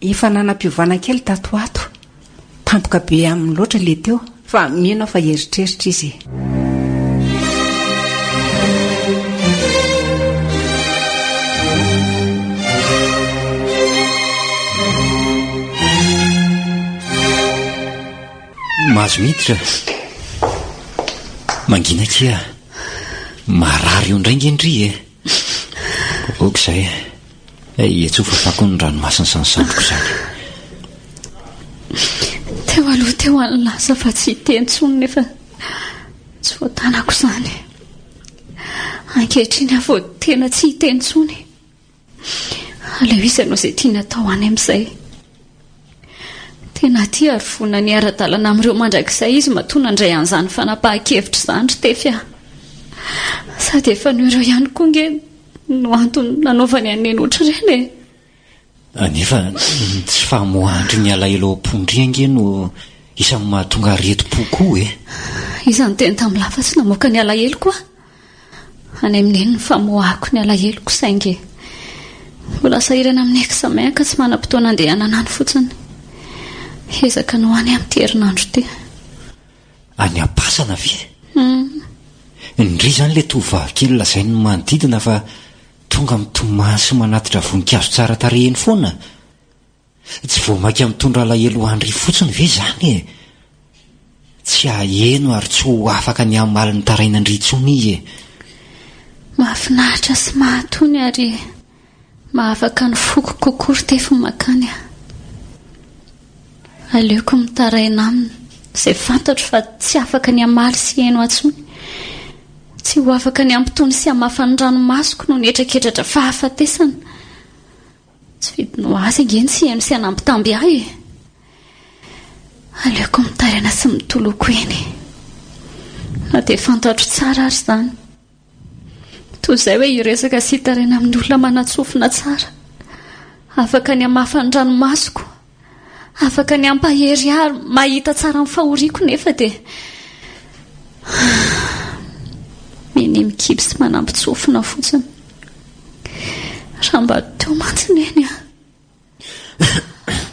efa nanam-piovana kely tato ho ato. Tampoka be aminy loatra ilay teo fa mino aho fa hieritreritra izy e. Mahazo miditra. Mangina akia. Marary eo indray nge ndry e. Ok izay. Etsy ho fafako ny ranomasina izany zandriko izany. Teo aloha teo aho nilaza fa tsy hiteny intsony nefa tsy voatanako izany. Ankehitriny aho vao tena tsy hiteny intsony. Aleo izy hanao izay tiany atao any amin'izay. Tena tia ary vonona ny hiara-dalana amin'ireo mandrakizay izy matoa nandray an'izany fanapahan-kevitra izany ry Tefy a! Sady efa noho ireo ihany koa ange no antony nanaovany an'i Neny ohatr'ireny e! Nefa ny tsy famoahan-dry ny alahelo ao am-pon-dry ange no isan'ny mahatonga aretim-po koa e! Iza niteny tamin'i Lafa tsy namoaka ny alaheloko aho? Any amin'i Neny ny famoahako ny alaheloko saingy mbola sahirana amin'ny examen ka tsy manam-potoana andehanana any fotsiny. Hiezaka ny ho any amin'ity herinandro ity. Any am-pasana ve? Ndry izany ilay tovovavy kely lazain'ny manodidina fa tonga mitomany sy manatitra voninkazo tsara tarehy eny foana? Tsy vao mainka mitondra alahelo ho an-dry fotsiny ve izany e? Tsy haheno ary tsy ho afaka ny hamaly ny tarainan-dry intsony izy e! Mahafinaritra sy mahatony ary mahafaka ny foko kokoa ry Tefy ny mankany a! Aleoko mitaraina aminy izay fantatro fa tsy afaka ny hamaly sy hihaino ahy intsony. Tsy ho afaka ny hampitony sy hamafa ny ranomasoko noho ny hetraketratra fahafatesana. Tsy fidiny ho azy ange ny tsy hihaino sy hanambitamby ahy e! Aleoko mitaraina sy mitoloko eny. Na dia fantatro tsara ary izany. Toy izay hoe hiresaka sy hitaraina amin'ny olona manan-tsofina tsara. Afaka ny hamafa ny ranomasoko. Afaka ny hampahery ahy ary mahita tsara ny fahoriako nefa dia minia mikiby sy manampin-tsofina fotsiny. Raha mba teo mantsy Neny a!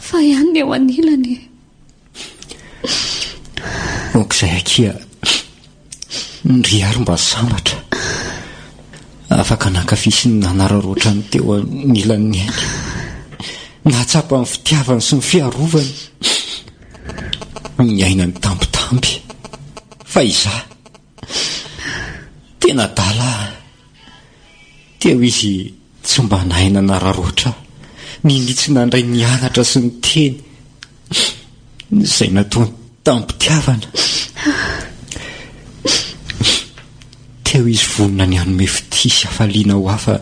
Fa ihany ny eo anilany e! Aok'izay akia. Ndry ary mba sambatra. Afaka nankafy sy nanararaotra ny teo anilan'ny ainy. Nahatsapa ny fitiavany sy ny fiarovany. Niaina ny tambitamby. Fa izaho, tena adala aho. Teo izy tsy mba nahay nanararaotra, ninia tsy nandray ny anatra sy ny teny izay nataony tamim-pitiavana. Teo izy vonona ny hanome fitia sy hafaliana ho ahy fa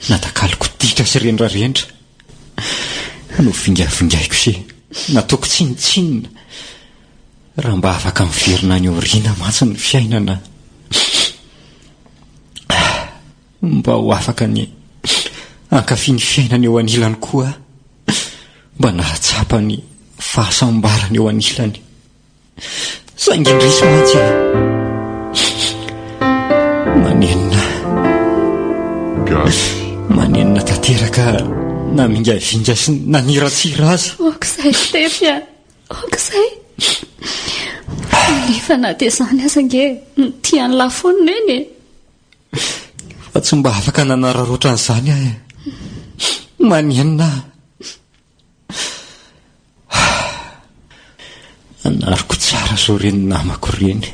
natakaloko ditra sy rendrarendra. Novingavingaiko sy nataoko tsinontsinona. Raha mba afaka miverina any aoriana mantsy ny fiainana. Mba ho afaka ny hankafy ny fiainana eo anilany koa aho, mba nahatsapa ny fahasambarana eo anilany. Saingy indrisy mantsy e! Manenina. Gasy. Manenina tanteraka namingavinga sy naniratsira azy. Aok'izay Stefy a! Aoka izay. Nefa na dia izany aza ange tia an'i lahy foana Neny e. Fa tsy mba afaka nanararaotra an'izany aho e. Manenina aho. Anariko tsara izao ireny namako ireny.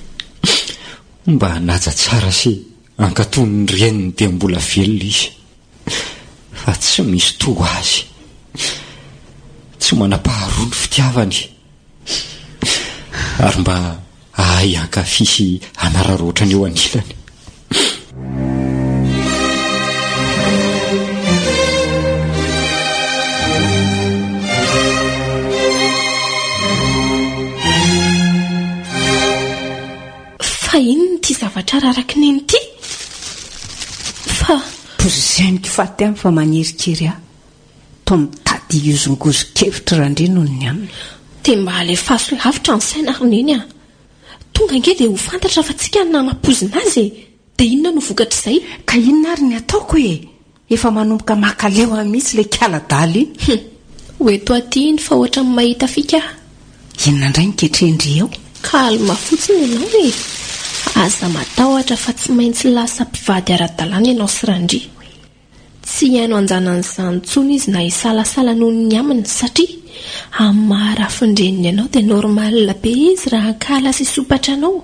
Mba hanaja tsara sy hankatò ny reniny dia mbola velona izy. Fa tsy misy toa azy. Tsy manam-paharoa ny fitiavany. Ary mba hahay hankafy sy hanararaotra ny eo anilany. Fa inona ity zavatra raraky neny ity? Fa. Poziniko faty any fa manirikiry ahy. Toa mitady hihozongozon-kevitra Randria noho ny aminy. Dia mba alefaso lavitra ny saina ry Neny a! Tonga ange dia ho fantatra fa tsika no nanapoizina azy e! Dia inona no vokatr'izay? Ka inona ary ny ataoko e? Efa manomboka mankaleo ahy mihitsy ilay kiala adala iny. Hum! Ho eto aty iny fa ohatran'ny mahita fika aho. Inona indray no ketrehin-dry eo? Calme fotsiny ianao e! Aza matahotra fa tsy maintsy lasa mpivady ara-dalàna ianao sy Randria. Tsy hihaino anjanan'izany intsony izy na hisalasala noho ny aminy satria amin'ny maha rafin-dreniny anao dia normal be izy raha hankahala sy hisompatra anao.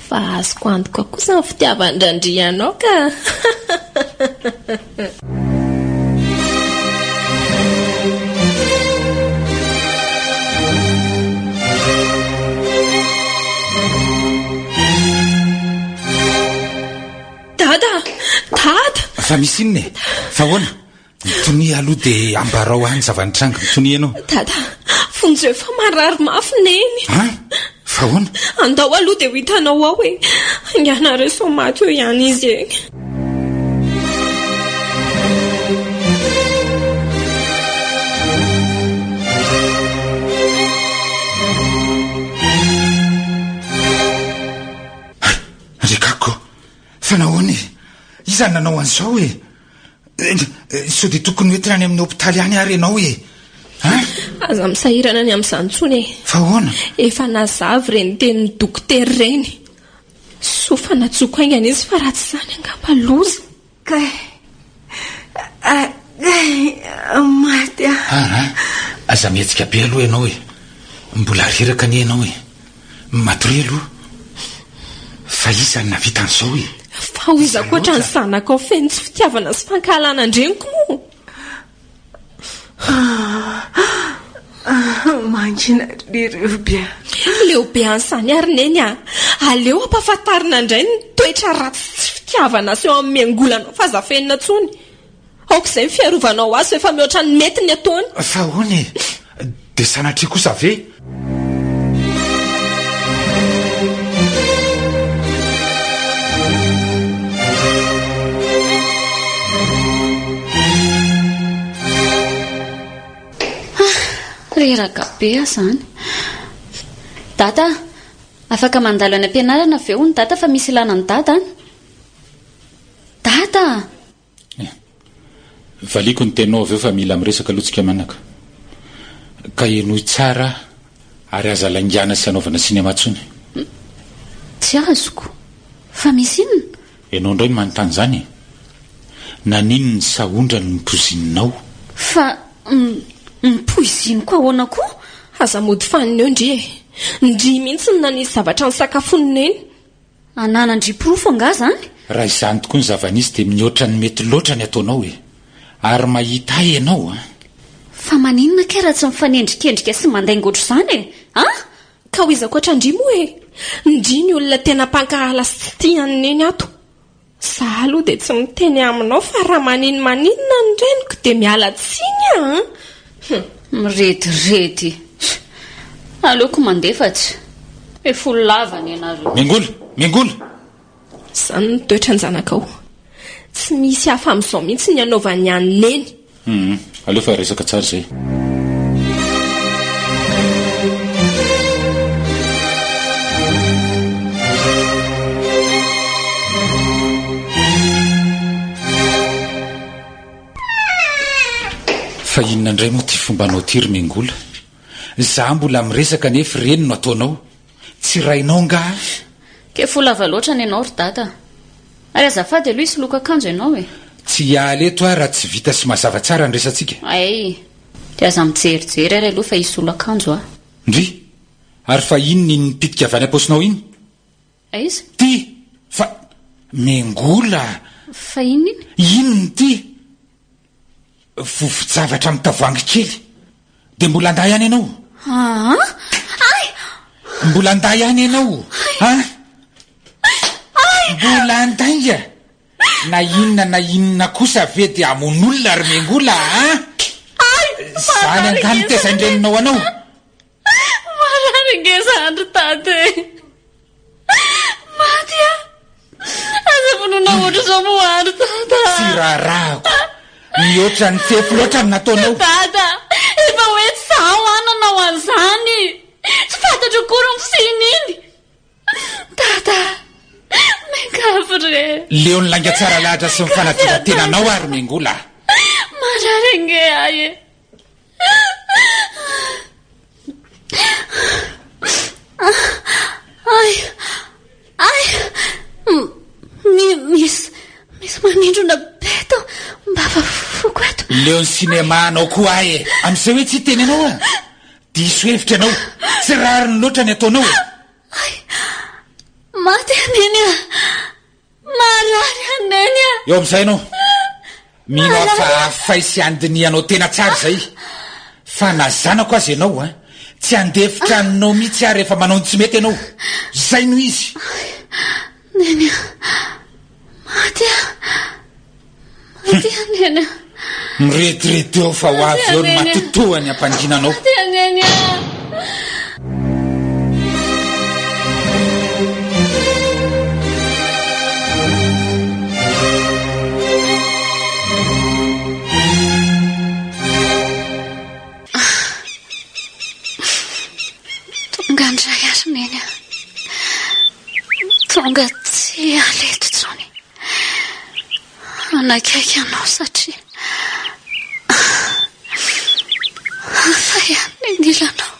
Fa azoko antoka kosa ny fitiavan-dRandria anao ka! Dada! Dada! Fa misy inona e? Fa ahoana? Mitonia aloha dia ambarao ahy ny zava-nitranga. Mitonia ianao. Dada, vonjeo fa marary mafy Neny. An? Fa ahoana? Andao aloha dia ho hitanao ao e. Hainganareo sao maty eo ihany izy e. Ry Kako, fa nahoana e? Iza no nanao an'izao e? Sao dia tokony hoentina any amin'ny hopitaly any ary ianao e? An? Aza misahirana ny amin'izany intsony e. Fa ahoana? Efa nazava ireny tenin'ny dokotera ireny. Soa fa natsoko haingana izy fa raha tsy izany angamba loza. Kay, kay, maty aho. Aa, aza mihetsika be aloha ianao e. Mbola reraka anie ianao e. Matoria aloha. Fa iza no nahavita an'izao e? Fa ho iza ankoatra ny zanakao feno tsy fitiavana sy fankahalana an-dreniko moa? Mangina ry Ruby a. Leo be an'izany ary Neny a! Aleo ampahafantarina indray ny toetra ratsy sy tsy fitiavana aseho amin'ny miangolanao fa aza afenina intsony. Aoka izay ny fiarovanao azy fa efa mihoatra ny mety ny ataony. Fa ahoana e? Dia sanatria kosa ve? Reraka be aho izany. Dada a! Afaka mandalo any am-pianarana ve hono Dada fa misy ilana an'i Dada any? Dada a! Eh. Valiako ny teninao avy eo fa mila miresaka aloha tsika mianaka. Ka henoy tsara ary aza laingana sy anaovana cinéma tsony. Tsy azoko. Fa misy inona? Ianao indray no manontany izany e! Naninona ny sahondra no nipoizininao? Fa nipoiziniko ahoana koa? Aza mody fanina eo ndry e! Ndry mihitsy no nanisy zavatra nisakafoan'i Neny. Ananan-dry porofo angaha izany? Raha izany tokoa ny zava-nisy dia mihoatra ny mety loatra ny ataonao e! Ary mahita ahy ianao an! Fa maninona kay raha tsy mifanendrikendrika sy mandainga ohatr'izany e? An? Ka ho iza ankoatra an-dry moa e? Ndry ny olona tena mpankahala sy tsy tia an'i Neny ato. Za aloha dia tsy miteny aminao fa raha maninomaninona ny reniko dia miala tsiny an! Hum. Mirediredy. Aleoko mandeha fa tsy. Efa olo lava ny anareo. Miangola! Miangola! Izany no toetran-janakao. Tsy misy hafa amin'izao mihitsy ny anaovan'i an'i Neny. Hum, aleo fa resaka tsara izay. Fa inona indray moa ity fombanao ity ry Mengola? Za mbola miresaka nefa ireny no ataonao. Tsy rainao nga ahy? Kefo lava loatra ny anao ry dada. Ary azafady aloha hisoloako akanjo ianao e. Tsy hiala eto aho raha tsy vita sy mazava tsara ny resatsika. Hay! Dia aza mijerijery ary aloha fa hisolo akanjo aho. Ndry! Ary fa inona iny mipitika avy any am-paosinao iny? Aiza? Ty! Fa. Mengola! Fa inona iny? Inona ity? Vovo-javatra amin'ny tavoahangy kely. Dia mbola handà ihany ianao? Aa! Ay! Mbola handà ihany ianao? An? Ay! Mbola handainga? Na inona na inona kosa ve dia hamono olona ry Mengola a? Ay! Izany angaha no tezain-dreninao anao? Marary ange izany ry Dada e! Maty aho! Aza vonoina ohatr'izao moa ry Dada! Tsy raharahako! Mihoatra ny fefy loatra ny nataonao! Dada! Efa hoe tsy izaho aho nanao an'izany! Tsy fantatro akory ny fisian'iny! Dada! Miangavy re! Leon'ny lainga tsara lahatra sy ny fanadiovan-tenanao aho ry Mengola a! Marary ange ahy e! Ay! Ay! Misy, misy manindrona be eto am-bava-foko eto. Leon'ny cinéma anao koa ahy e! Amin'izay hoe tsy hiteny anao aho? Diso hevitra ianao. Tsy rariny loatra ny ataonao e! Ay! Maty aho Neny a! Marary aho Neny a! Eo amin'izay ianao. Mino aho fa hafay sy handinihanao tena tsara izay. Fa na zanako aza ianao an, tsy handefitra aminao mihitsy aho rehefa manao ny tsy mety ianao. Izay no izy. Neny a! Maty aho! Maty aho Neny a! Mirediredy eo fa ho avy eo ny matotoa ny hampangina anao. Maty aho Neny a! Tonga indray ary Neny a! Tonga tsy hiala eto intsony. Hanakaiky anao satria hafa ihany ny anilanao.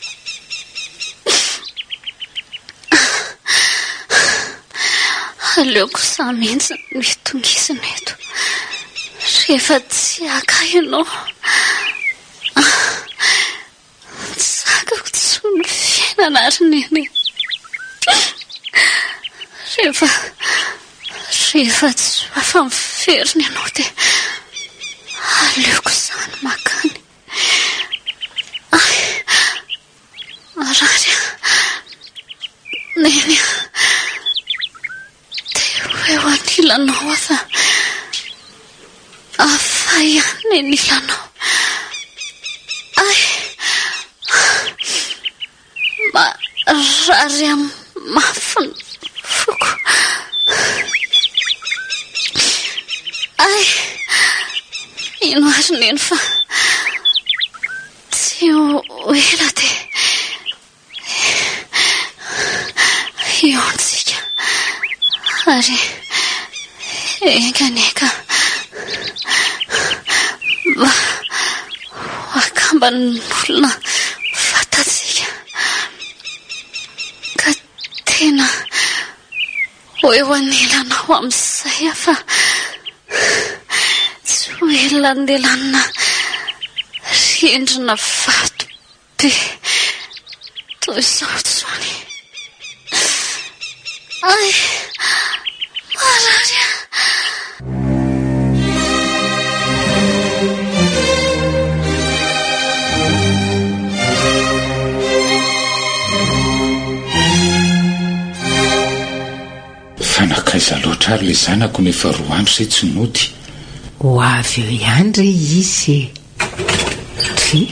Aleoko izaho mihitsy no hitongisina eto rehefa tsy haka ahy ianao. Tsy zakako intsony ny fiainana ry Neny. Rehefa, rehefa tsy ho afa-miverina ianao dia aleoko izany mankany. Ay, marary aho. Neny a. Te ho eo anilanao aho fa hafa ihany ny anilanao. Ay! Marary ahy mafy ny foko. Ay! Mino àry Neny fa tsy ho ela dia Hihaontsika ary enga anie ka mba ho akamban'olona fantatsika ka tena ho eo anilanao amin'izay aho fa tsy ho elanelanina rindrina vato Be toy izao intsony. Ay, marary aho. Fa nankaiza loatra ary ilay zanako no efa roa andro izay tsy nody? Ho avy eo ihany re izy e! Dry.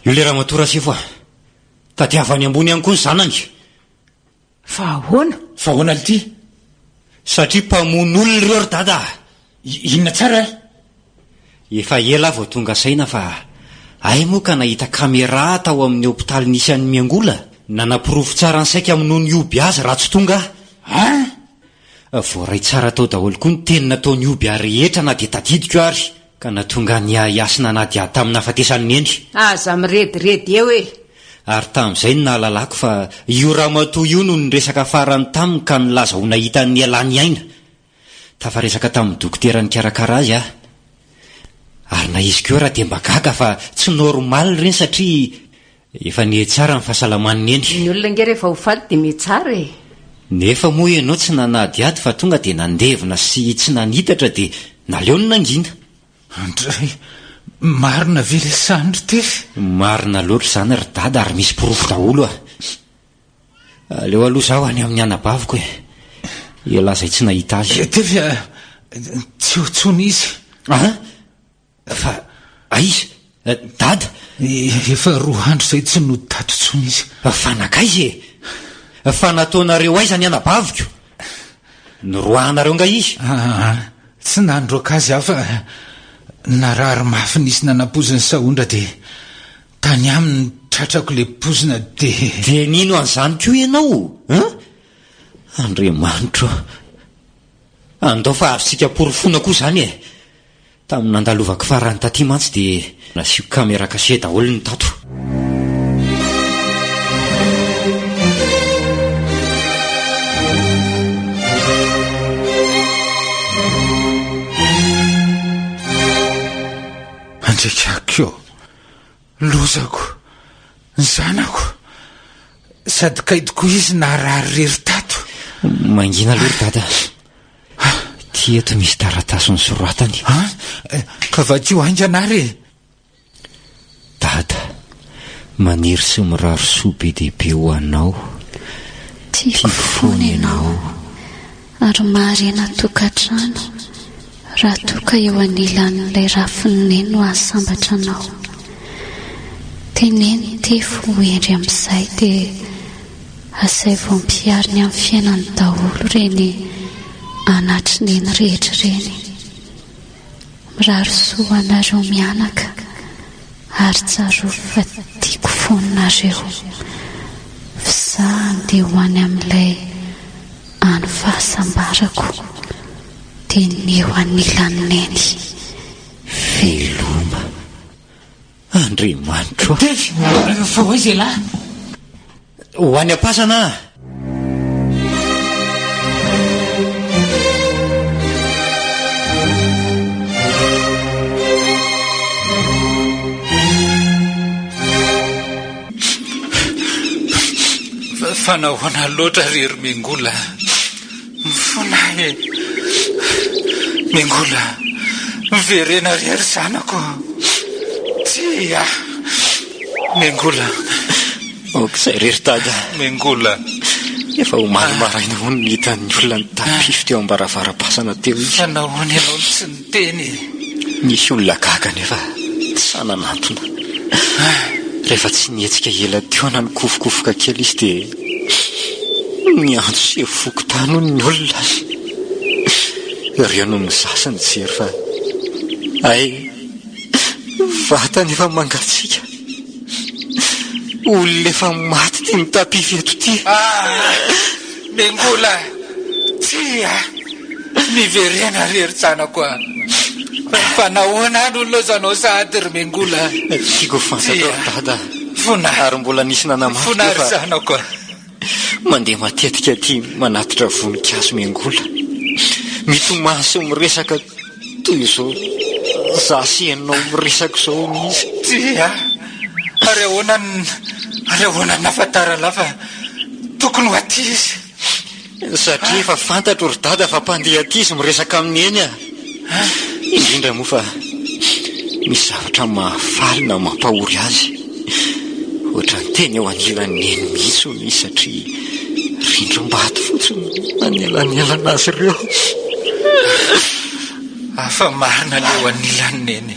Io le ramatoa Rasefo a! Tadiavany ambony ihany koa ny zanany. Fa ahoana? Fa ahoana lty? Satria mpamono olona ireo ry dada a! Inona tsara eh? Efa ela aho vao tonga saina fa hay moa ka nahita camera tao amin'ny hopitaly nisy an'i Miangola, nanaporofo tsara ny saika hamonoan'i Hoby azy raha tsy tonga aho. Hein? Voaray tsara tao daholo koa ny teny nataon'i Hoby ahy rehetra na dia tadidiko ary ka nahatonga niahiahy sy nanadihady tamin'ny nahafatesan'i Neny. Aza mirediredy eo e! Ary tamin'izay no nahalalako fa io ramatoa io no niresaka farany taminy ka nilaza ho nahita an'i Nialany aina. Tafaresaka tamin'ny dokotera nikarakara azy aho. Ary na izy koa ara dia mba gaga fa tsy normal ireny satria efa niha-tsara ny fahasalaman'i Neny. Ny olona ange rehefa ho faty dia miha-tsara e! Nefa moa ianao tsy nanadihady fa tonga dia nandevina sy tsy nanitatra dia naleony nangina. Andray, marina ve ilay izany ry Tefy? Marina loatra izany ry Dada ary misy porofo daholo a! Aleo aloha zaho any amin'ny anabaviko e. Elah izay tsy nahita azy. Tefy a, tsy eo intsony izy. An? Fa aiza? Dada? Efa roa andro izay tsy nody tato intsony izy. Fa nankaiza e? Fa nataonareo aiza ny anabaviko? Noroahanareo nga izy? Aa, tsy nandroaka azy aho fa narary mafy nisy nanampoizin'ny sahondra dia Tany aminy no tratrako le pozina de. Dia nino an'izany koa ianao an? Andriamanitro a! Andao fa azontsika porofoina koa izany e! Tamin'ny nandalovako farany taty mantsy dia nasiako caméra cachée daholo ny tato. Andriakako ô! Lozako, ny zanako, sady kay tokoa izy narary irery tato. Mangina aloha ry dada a! Ity eto misy taratasy nosoratany. An? Ka vakio haingana ary e! Dada, maniry sy mirary soa be dia be ho anao. Tiako foana ianao. Ary maharena tokantrano raha toa ka eo anilan'ilay rafin'i Neny no hahasambatra anao. Teneno Tefy ho hendry amin'izay dia asaivo ampihariny amin'ny fiainany daholo ireny anatr'i Neny rehetra ireny. Mirary soa ho anareo mianaka ary tsarovy fa tiako foana nareo. F'izaho andeha ho any amin'ilay any fahasambarako dia ny eo anilan'i Neny. Veloma. Andriamanitro a! Tefy! Fa ho aiza ialahy? Ho any am-pasana aho. Fa nahoana loatra ry ry Mengola? Mifona ahy e! Mengola, miverena re ry zanako. Tsia! Mengola. Aok'izay re ry Dada. Mengola. Efa omaly maraina hono no hitan'ny olona nitapify teo am-baravaram-pasana teo izy. Fa nahoana ianao no tsy niteny e? Nisy olona gaga anefa tsy sahy nanantona. Rehefa tsy nihetsika ela teo na nikofokofoka kely izy dia niantso sefo fokontany hono ny olona. Ireo no nizaha sy nijery fa hay vatana efa mangatsiaka. Olona efa maty ity mitapify eto ity. Ah! Mengola! Tsia! Miverena re ry zanako a! Fa nahoana no nilaozanao sahady ry Mengola? Tiako ho fantatrao ry Dada. Fona. Ary mbola nisy nanamafy Fona teo ry fa zanako a! mandeha matetika aty manatitra voninkazo Mengola. Mitomany sy miresaka toy izao za sy ianao miresaka izao hono izy. Tsia! Ary ahoana ary ahoana no nahafantaran'lah fa tokony ho aty izy? Satria efa fantatro ry dada fa mpandeha aty izy miresaka amin'i Neny a! Indrindra moa fa misy zavatra mahafaly na mampahory azy. Ohatran'ny tena eo anilan'i Neny mihitsy hono izy satria rindrim-bato fotsiny no manelanelana azy ireo. Hafa marina ny eo anilan'i Neny.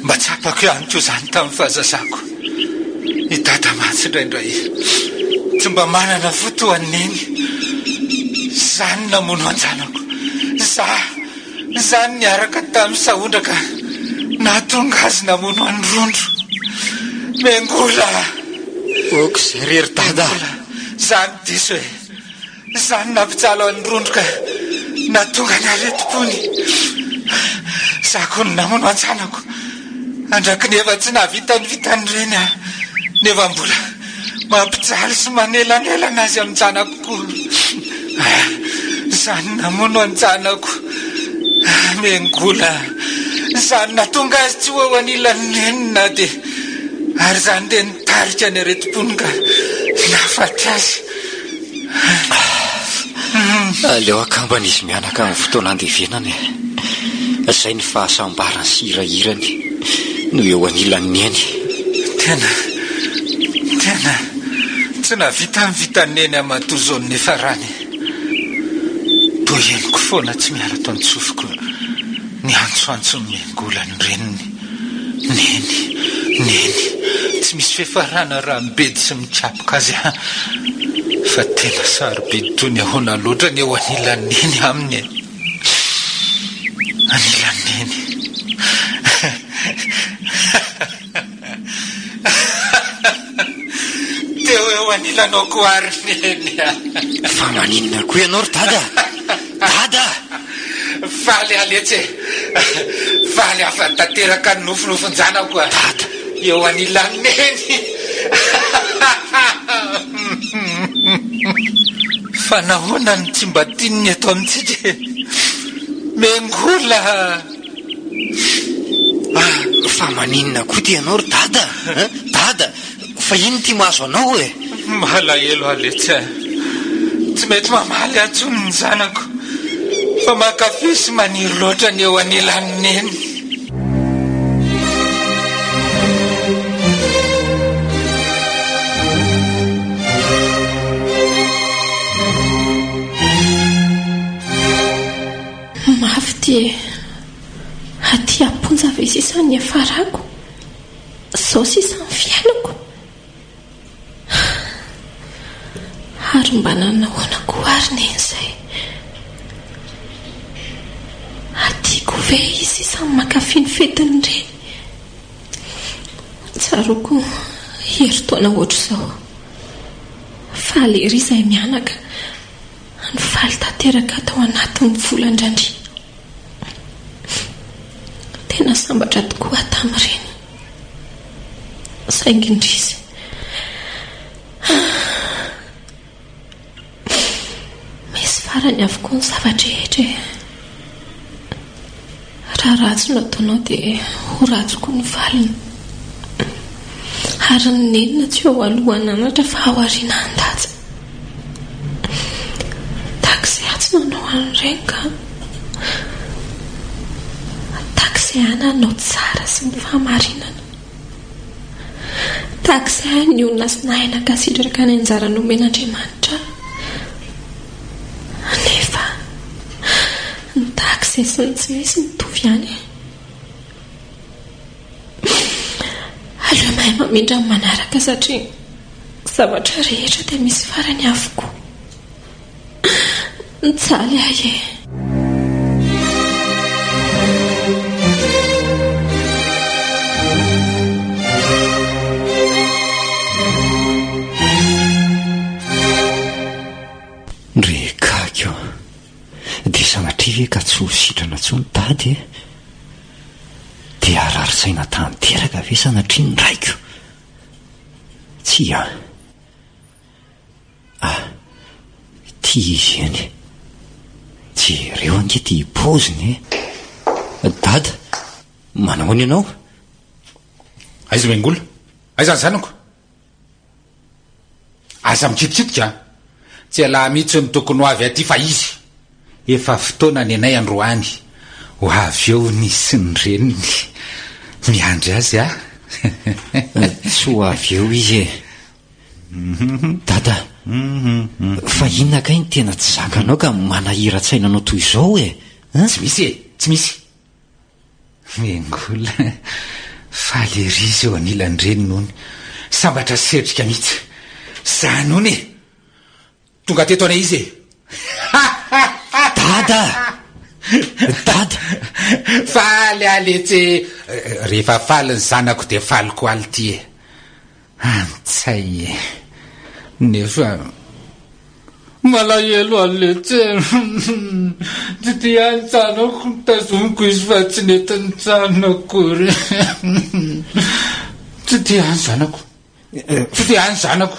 Mba tsapako ihany koa izany tamin'ny fahazazako. I Dada mantsy indraindray tsy mba manana fo toa an'i Neny. Izaho no namono an-janako. Izaho, izaho no niaraka tamin'i Sahondra ka nahatonga azy namono an'i Rondro. Mengola! Ok izay re ry Dada. Mengola, izaho no diso e. Izany nampijaly an'i Rondro ka nahatonga ny aretim-pony. Izaho koa no namono an-janako. Andraky nefa tsy nahavita ny vitan'ireny aho. Nefa mbola mampijaly sy manelanelana azy amin-janako koa. Izany namono an-janako. Mengola. Izany nahatonga azy tsy ho eo anilan'i Neny na dia ary izany dia nitarika ny aretim-pony ka nahafaty azy. Aleo akambana izy mianaka amin'ny fotoana andevenana e. Izay ny fahasambarany sy hirahirany no eo anilan'i Neny. Tena, tena tsy nahavita ny vitan'i Neny Amatoa Zone nifarany. Toa henoko foana tsy miala ato an-tsofiko ny antsoantson'i Mengola ny reniny. Neny, Neny, tsy misy fiafarana raha mibedy sy mikapoka azy aho. Fa tena sarobidy toy ny ahoana loatra ny eo anilan'i Neny aminy e. Anilan'i Neny. Teo eo anilanao koa ary Neny a. Fa maninona koa ianao ry Dada? Dada! Faly aho letsy e! Faly aho fa tanteraka ny nofinofin-janako a! Dada! Eo anilan'i Neny! Fa nahoana no tsy mba tian'ny eto amintsika e? Mengola! Fa maninona koa ty ianao ry Dada a? Dada! Fa inona ity mahazo anao e? Malahelo aho letsy a! Tsy mety mamaly ahy intsony ny zanako fa mankafy sy maniry loatra ny eo anilan'i Neny. Mafy ity e! Aty am-ponja ve sisa ny hiafarako? Izao sisa ny fiainako? Ary mba nanahoana koa ary Neny izay? Aty koa ve izy sisa no mankafy ny fetin'ny reny? Tsaroako herintaona ohatr'izao. Faly ery izahay mianaka. Nifaly tanteraka tao anatin'ny volan-dRandria. Tena sambatra tokoa aho tamin'ireny. Saingy indrisy. Misy farany avokoa ny zava-drehetra e. Raha ratsy no ataonao dia ho ratsy koa ny valiny. Ary ny nenina tsy eo aloha hananatra fa ao aoriana handatsa. Tahaka izay aho tsy nanao an'ireny ka. Tahaka izay aho nanao tsara sy ny fahamarinana. Tahaka izay aho nionona sy nahay nankasitraka ny anjara nomen'Andriamanitra ahy. Nefa ny tahaka izay sy ny tsy misy mitovy ihany e. Aleo mahay mamindra ny manaraka satria ny zavatra rehetra dia misy farany avokoa. Mijaly ahy e. Ndry gaga ô! Dia sanatria ve ka tsy ho sitrana intsony Dada e? Dia harary saina tanteraka ve sanatria ny raiko? Tsia. Ah, ity izy eny. Jereo ange ity paoziny e. Dada, manao ahoana ianao? Aiza Mengola? Aiza ny zanako? Aza mikitikitika an! Tsy ialahy mihitsy no tokony ho avy aty fa izy! Efa fotoana nenay androany ho avy eo ny sy ny reniny. Miandry azy aho. Tsy ho avy eo izy e! Dada, fa inona kay no tena tsy zakanao ka manahiran-tsaina anao toy izao e? Tsy misy e! Tsy misy! Mengola, faly ery izy eo anilan-dreniny hono, sambatra sy setrika mihitsy. Zany hono e! Tonga teto anie izy e! Dada! Dada! Faly aho letsy e! Rehefa faly ny zanako dia faly koa aho ity e! Antsay e! Nefa malahelo aho letsy e! Tsy dia ny zanako no tazomiko izy fa tsy nety nijanona akory. Tsy dia ny zanako. Tsy dia ny zanako.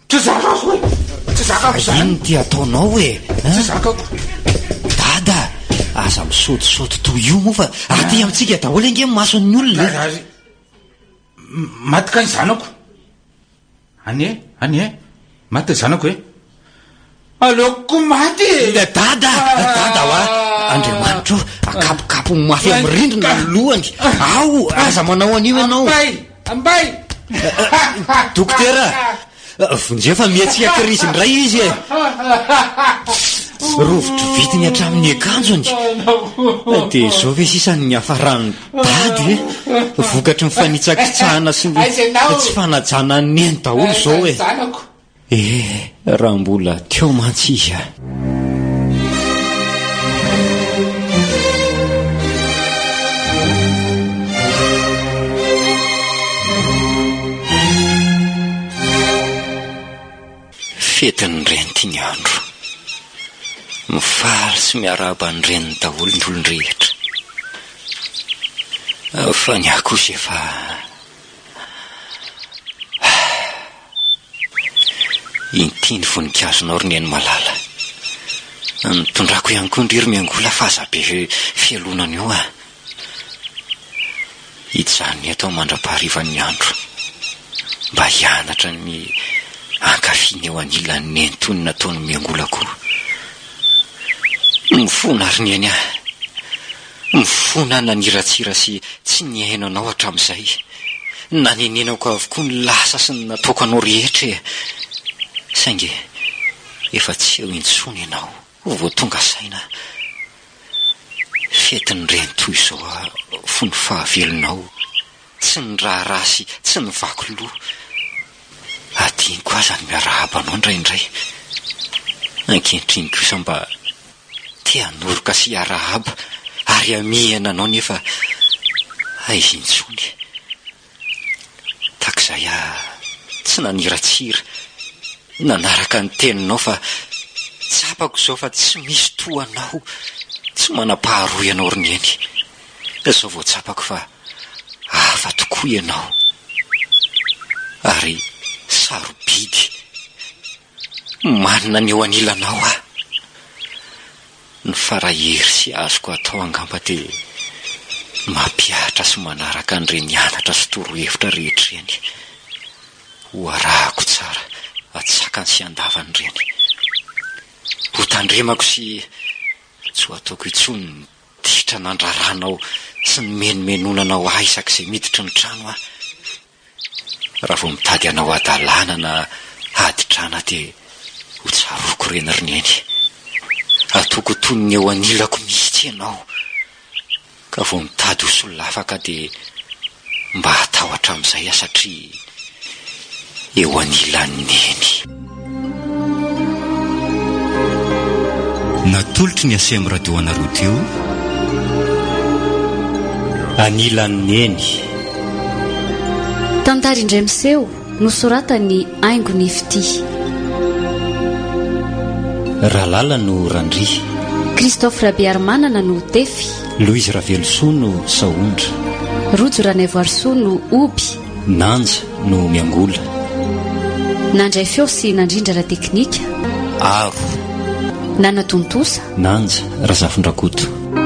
Tsy zakako e! Tsy zakako izany! Inona ity ataonao e? Tsy zakako. Dada, aza misaotisaoty toy io moa fa aty amintsika daholo ange ny mason'ny olona e! Maty kay ny zanako. Anie, anie, maty ny zanako e. Aleoko maty e! Dada, dada wa, Andriamanitra o, akapokapo mafy amin'ny rindrina ny lohany. Ao, aza manao an'io ianao. Ambay, ambay! Dokotera, Vonjeo fa mihetsika krizy indray izy e! Rovidrovitiny hatramin'ny akanjony. Dia izao ve sisa no niafaran'i Dada e? Vokatry ny fanitsakitsahana sy ny tsy fanajana an'i Neny daholo izao e! Eh, raha mbola teo mantsy izy a! Fetin'ny reny ity ny andro. Mifaly sy miarahaba ny reniny daholo ny olon-drehetra. Fa ny ahy kosa efa. Inty ny voninkazonao ry Neny malala. Nitondrako ihany koa ndry ry Miangola fa aza be fialonana eo ah. Hijanona eto aho mandra-paharivan'ny andro. Mba hianatra ny hankafy ny eo anilan'i Neny toy ny nataon'i Miangola koa. Mifona ry Neny ah. Mifona aho naniratsira sy tsy nihaino anao hatramin'izay. Nanenenako avokoa ny lasa sy ny nataoko anao rehetra e! Saingy efa tsy eo intsony ianao vao tonga saina. Fetin'ny reny toy izao aho fony fahavelonao, tsy niraharaha sy tsy nivaky loha. Adinoko aza ny miarahaba anao indraindray. Ankehitriny kosa mba Te hanoroka sy hiarahaba ary hamihana anao nefa aiza intsony. Tahak'izay aho tsy naniratsira, nanaraka ny teninao fa tsapako izao fa tsy misy toa anao, tsy manam-paharoa ianao ry Neny. Izao vao tsapako fa hafa tokoa ianao ary sarobidy. Manana ny eo anilanao aho. Ny fara hery sy azoko atao angamba dia Mampihatra sy manaraka an'ireny anatra sy torohevitra rehetra ireny. Ho arahako tsara atsakany sy andavany ireny. Ho tandremako sy tsy ho ataoko intsony ny ditra nandraranao sy nimenomenonanao ahy isak'izay miditry ny trano aho. Raha vao mitady hanao hadalana na haditrana dia ho tsaroako ireny ry Neny. Ataoko toy ny eo anilako mihitsy ianao. Ka vao mitady ho solafaka dia mba hatahotra amin'izay aho satria eo anilan'i Neny. Natolotry ny Aceem Radio anareo teo Anilan'i Neny. Tantara indray miseho, nosoratan'i Haingo Ny Fitia. Ralala no Randria. Christophe Rabearimanana no Tefy. Louise Ravelosoa no Sahondra. Rojo Ranaivoarisoa no Oby. Nanja no Miangola. Nandray feo sy nandrindra ara-teknika. Aro. Nanatontosa. Nanja Razafindrakoto.